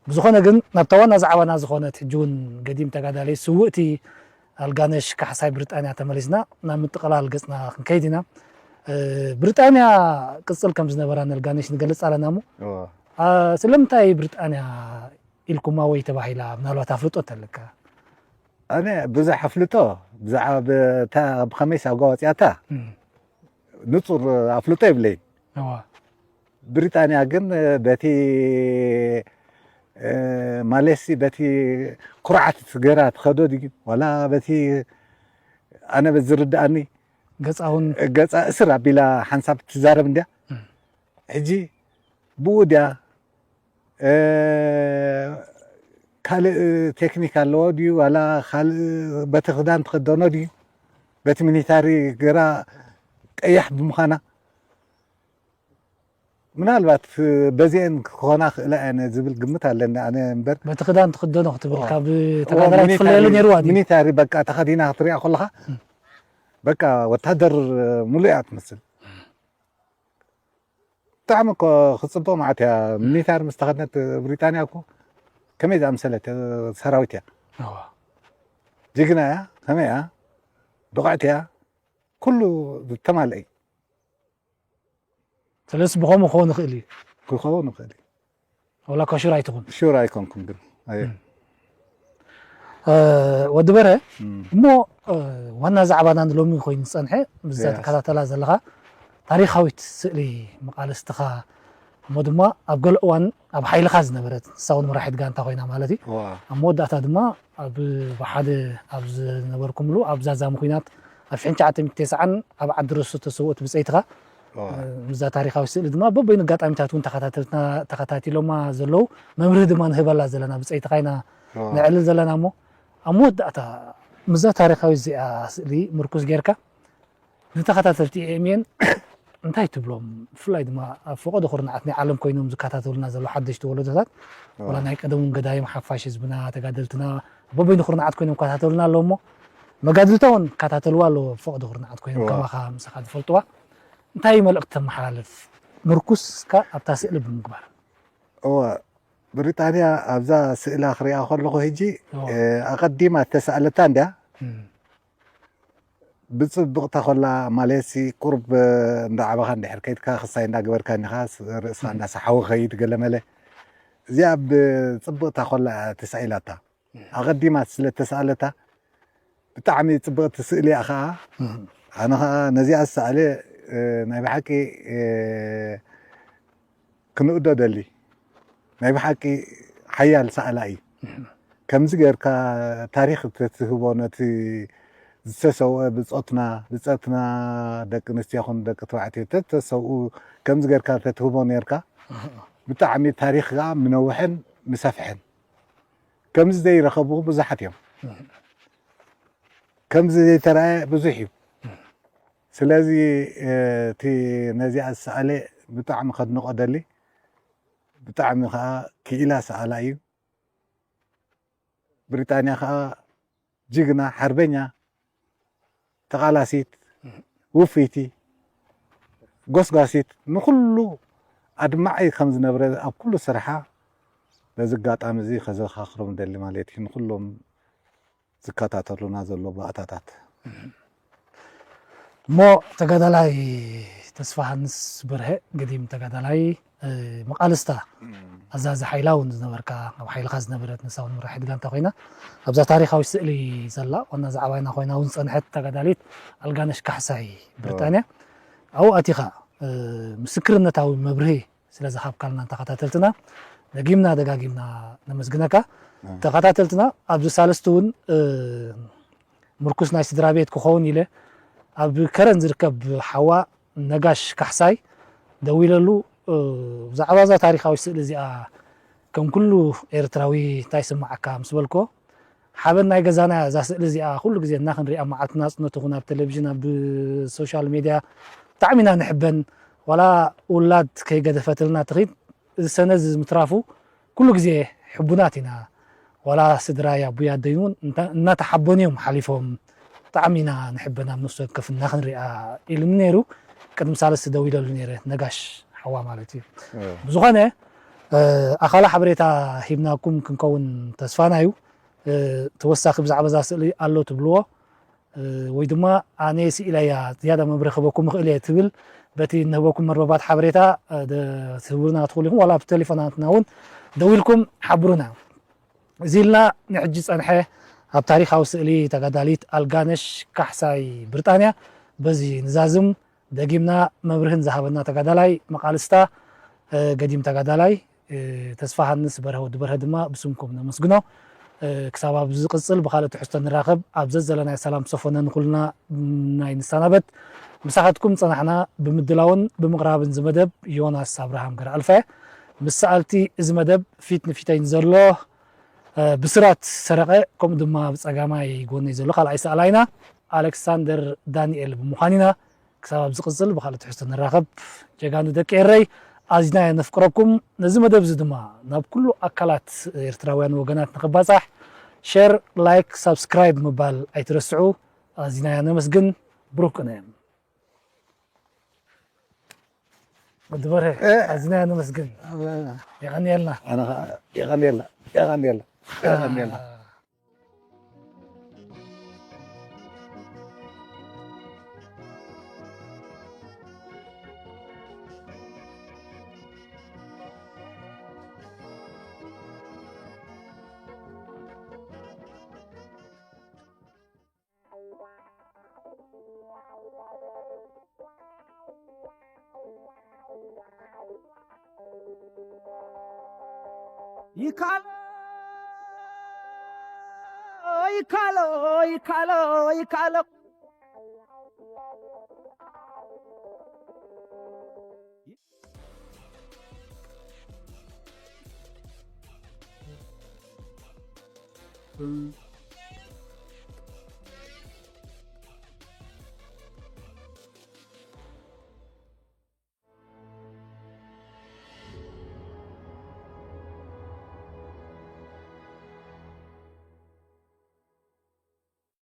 ብዝኾነ ግን ናብታ ዋና ዛዕባና ዝኾነት ሕጂ እውን ገዲም ተጋዳለይ ስውእቲ ኣልጋነሽ ካሕሳይ ብሪጣንያ ተመሊስና ናብ ምጥቕላል ገጽና ክንከይድ ኢና ብሪጣንያ ቅጽል ከም ዝነበራ ነልጋነሽ ንገልጽ ኣለና እሞ ስለምንታይ ብሪጣንያ ኢልኩማ ወይ ተባሂላ ምናልባት ኣፍልጦ እንተለካ ኣነ ብዙሕ ኣፍልጦ ብዛዕባ ብከመይ ሳጓ ወፅያታ ንፁር ኣፍልጦ የብለይን። ብሪጣንያ ግን በቲ ማለሲ በቲ ኩርዓት ገራ ትኸዶ ድዩ ዋላ በቲ ኣነ በዝርድኣኒ ገፃውን ገፃ እስር ኣቢላ ሓንሳብ ትዛረብ እንድያ። ሕጂ ብኡ ድያ ካልእ ቴክኒክ ኣለዎ ድዩ ዋላ ካልእ በቲ ክዳን ትኽደኖ ድዩ በቲ ሚኒታሪ ገራ ቀያሕ ብምዃና ምናልባት በዚአን ክኾና ክእላ እየን ዝብል ግምት ኣለኒ ኣነ እምበር በቲ ክዳን ትኽደኖ ክትብል ካብ ተጋዳላይ ትፍለየሉ ነይርዋ ድዩ ሚኒታሪ በቃ ተኸዲና ክትሪኣ ከለኻ በቃ ወታደር ሙሉእ እያ ትመስል። ብጣዕሚ እኮ ክፅብቕ ማለት እያ ሚኒታር ምስ ተኸድነት ብሪጣንያ እኮ ከመይ ዝኣምሰለት ሰራዊት እያ። ጅግና እያ ከመይ እያ ብቕዕቲ እያ ኩሉ ዝተማልአ እዩ። ስለዚ ብኸምኡ ክኸውን ይኽእል እዩ። ክኸውን ይኽእል እዩ። ወላ እኳ ሹር ኣይትኹን። ሹር ኣይኮንኩን ግን ኣየ ወዲ በረ እሞ ዋና ዛዕባና ንሎሚ ኮይኑ ዝፀንሐ ምስዛ ትከታተላ ዘለኻ ታሪኻዊት ስእሊ መቃልስትኻ እሞ ድማ ኣብ ገለ እዋን ኣብ ሓይልኻ ዝነበረት ንሳ እውን መራሒት ጋንታ ኮይና ማለት እዩ ኣብ መወዳእታ ድማ ኣብ ብሓደ ኣብ ዝነበርኩምሉ ኣብ ዛዛም ኩናት ኣብ ሽሕን ትሽዓተ ሚእትን ተስዓን ኣብ ዓዲ ረሱ ተሰውእት ብፀይትኻ ምዛ ታሪኻዊ ስእሊ ድማ በበይኑ ኣጋጣሚታት እውን ተኸታተልትና ተኸታቲሎማ ዘለዉ መምርህ ድማ ንህበላ ዘለና ብፀይትኻ ኢና ነዕልል ዘለና እሞ ኣብ መወዳእታ ምዛ ታሪኻዊ እዚኣ ስእሊ ምርኩስ ጌርካ ንተኸታተልቲ ኤምኤን እንታይ ትብሎም ብፍላይ ድማ ኣብ ፈቐዶ ኩርናዓት ናይ ዓለም ኮይኖም ዝከታተሉና ዘለዉ ሓደሽቲ ወለዶታት ወላ ናይ ቀደም እውን ገዳይም ሓፋሽ ህዝብና ተጋደልትና በበይኑ ኩርናዓት ኮይኖም ይከታተሉና ኣለዉ እሞ መጋድልታ እውን ይከታተልዋ ኣለዉ ኣብ ፈቐዶ ኩርናዓት ኮይኖም ከማኻ ምሳኻ ዝፈልጥዋ እንታይ መልእኽቲ ተመሓላልፍ ምርኩስካ ኣብታ ስእሊ ብምግባር እወ ብሪጣንያ ኣብዛ ስእላ ክሪኣ ከለኹ ሕጂ ኣቐዲማ እተሳእለታ እንድያ ብፅብቕታ ኮላ ማለትሲ ቁርብ እንዳዓበኻ እንድሕር ከይድካ ክሳይ እንዳገበርካ እኒኻ ርእስኻ እንዳሰሓወ ኸይድ ገለመለ እዚኣ ብፅብቕታ ኮላ ተሳኢላታ ኣቐዲማ ስለ ተሳእለታ ብጣዕሚ ፅብቕቲ ስእሊ እያ ኸዓ ኣነ ኸዓ ነዚኣ ዝሰኣለ ናይ ብሓቂ ክንእዶ ደሊ ናይ ብሓቂ ሓያል ሰኣላ እዩ። ከምዚ ጌርካ ታሪኽ ተትህቦ ነቲ ዝተሰውአ ብጾትና ብጸትና ደቂ ኣንስትዮ ይኹን ደቂ ተባዕትዮ ተተሰውኡ ከምዚ ጌርካ ተትህቦ ኔርካ ብጣዕሚ ታሪኽ ከኣ ምነውሐን ምሰፍሐን። ከምዚ ዘይረኸቡ ብዙሓት እዮም። ከምዚ ዘይተራእየ ብዙሕ እዩ። ስለዚ እቲ ነዚኣ ዝሰኣለ ብጣዕሚ ከድንቆ ደሊ። ብጣዕሚ ከዓ ክኢላ ሰኣላ እዩ። ብሪጣንያ ከዓ ጅግና ሓርበኛ ተቓላሲት ውፍይቲ ጎስጓሲት ንኹሉ ኣድማዒ ከም ዝነብረ ኣብ ኩሉ ስርሓ በዚ ኣጋጣሚ እዚ ከዘኻኽሮም ደሊ ማለት እዩ ንኩሎም ዝከታተሉና ዘሎ ባእታታት። እሞ ተጋዳላይ ተስፋሃንስ በርሀ ገዲም ተጋዳላይ መቓልስታ ኣዛዚ ሓይላ እውን ዝነበርካ ኣብ ሓይልኻ ዝነበረት ንሳ እውን መራሒት ጋንታ ኮይና ኣብዛ ታሪኻዊ ስእሊ ዘላ ዋና ዛዕባይና ኮይና እውን ዝፀንሐት ተጋዳሊት ኣልጋነሽ ካሕሳይ ብሪጣንያ ኣብኡ ኣቲኻ ምስክርነታዊ መብርሂ ስለ ዝሃብካልና ንተኸታተልትና ደጊምና ደጋጊምና ነመስግነካ። ተኸታተልትና ኣብዚ ሳልስቲ እውን ምርኩስ ናይ ስድራ ቤት ክኸውን ኢለ ኣብ ከረን ዝርከብ ሓዋ ነጋሽ ካሕሳይ ደዊለሉ፣ እ፣ ብዛዕባ እዛ ታሪኻዊ ስእሊ እዚኣ ከም ኩሉ ኤርትራዊ እንታይ ይስምዓካ ምስ በልኮ፣ ሓበን ናይ ገዛና እያ እዛ ስእሊ እዚኣ፣ ኩሉ ግዜ እና ክንሪኣ መዓልቲ ናጽነቱ ይኹን ኣብ ቴሌቪዥን ኣብ ሶሻል ሜድያ ብጣዕሚ ኢና ንሕበን። ዋላ ውላድ ከይገደፈትልና ትኺድ እዚ ሰነድ እዚ ምትራፉ ኩሉ ግዜ ሕቡናት ኢና። ዋላ ስድራይ ኣቦይ ኣደይ እውን እንታ- እናተሓበኑ እዮም ሓሊፎም። ብጣዕሚ ኢና ንሕበን ኣብ ነፍሲ ወከፍ እና ክንሪኣ ኢሉኒ ነይሩ። ቅድሚ ሳልስቲ ደው ኢለሉ ነይረ ነጋሽ ሓዋ ማለት እዩ። ብዝኾነ ኣኻላ ሓበሬታ ሂብናኩም ክንከውን ተስፋና እዩ። ተወሳኺ ብዛዕባ እዛ ስእሊ ኣሎ ትብልዎ ወይ ድማ ኣነ ስኢለያ ዝያዳ መብርሂ ክህበኩም እኽእል እየ ትብል በቲ እንህበኩም መርበባት ሓበሬታ ትህቡና ትኽእሉ ኢኹም። ዋላ ብቴሌፎናትና እውን ደዊልኩም ሓብሩና። እዚ ኢልና ንሕጂ ዝጸንሐ ኣብ ታሪኻዊ ስእሊ ተጋዳሊት ኣልጋነሽ ካሕሳይ ብርጣንያ በዚ ንዛዝም። ደጊምና መብርህን ዝሃበና ተጋዳላይ መቓልስታ ገዲም ተጋዳላይ ተስፋሃንስ በርሀ ወዲ በርሀ ድማ ብስምኩም ነመስግኖ። ክሳብ ኣብ ዝቕጽል ብኻልእ ትሕዝቶ ንራኸብ። ኣብ ዘዘለናዮ ሰላም ሰፎነ ንኹልና ናይ ንሰናበት። ምሳኻትኩም ጸናሕና ብምድላውን ብምቕራብን ዝመደብ ዮናስ ኣብርሃም ገረኣልፋ። ምስ ሰኣልቲ እዚ መደብ ፊት ንፊተይ ንዘሎ ብስራት ሰረቐ፣ ከምኡ ድማ ብጸጋማይ ጎነይ ዘሎ ካልኣይ ሰኣላይና ኣሌክሳንደር ዳንኤል ብምዃን ኢና። ክሳብ ኣብ ዝቕጽል ብኻልእ ትሕዝቶ ንራኸብ። ጀጋኑ ደቂ ኤረይ ኣዚና ነፍቅረኩም። ነዚ መደብ እዚ ድማ ናብ ኩሉ ኣካላት ኤርትራውያን ወገናት ንኽባጻሕ ሸር፣ ላይክ፣ ሳብስክራይብ ምባል ኣይትረስዑ። ኣዚና ነመስግን። ብሩክ ቅነ። ወዲ በርሀ ኣዚና ነመስግን። የቐንየልና። ኣነ ኸኣ የቐንየልና። የቐንየልና። የቐንየልና። ይካሎ ይካሎ ይካሎ ይካሎ።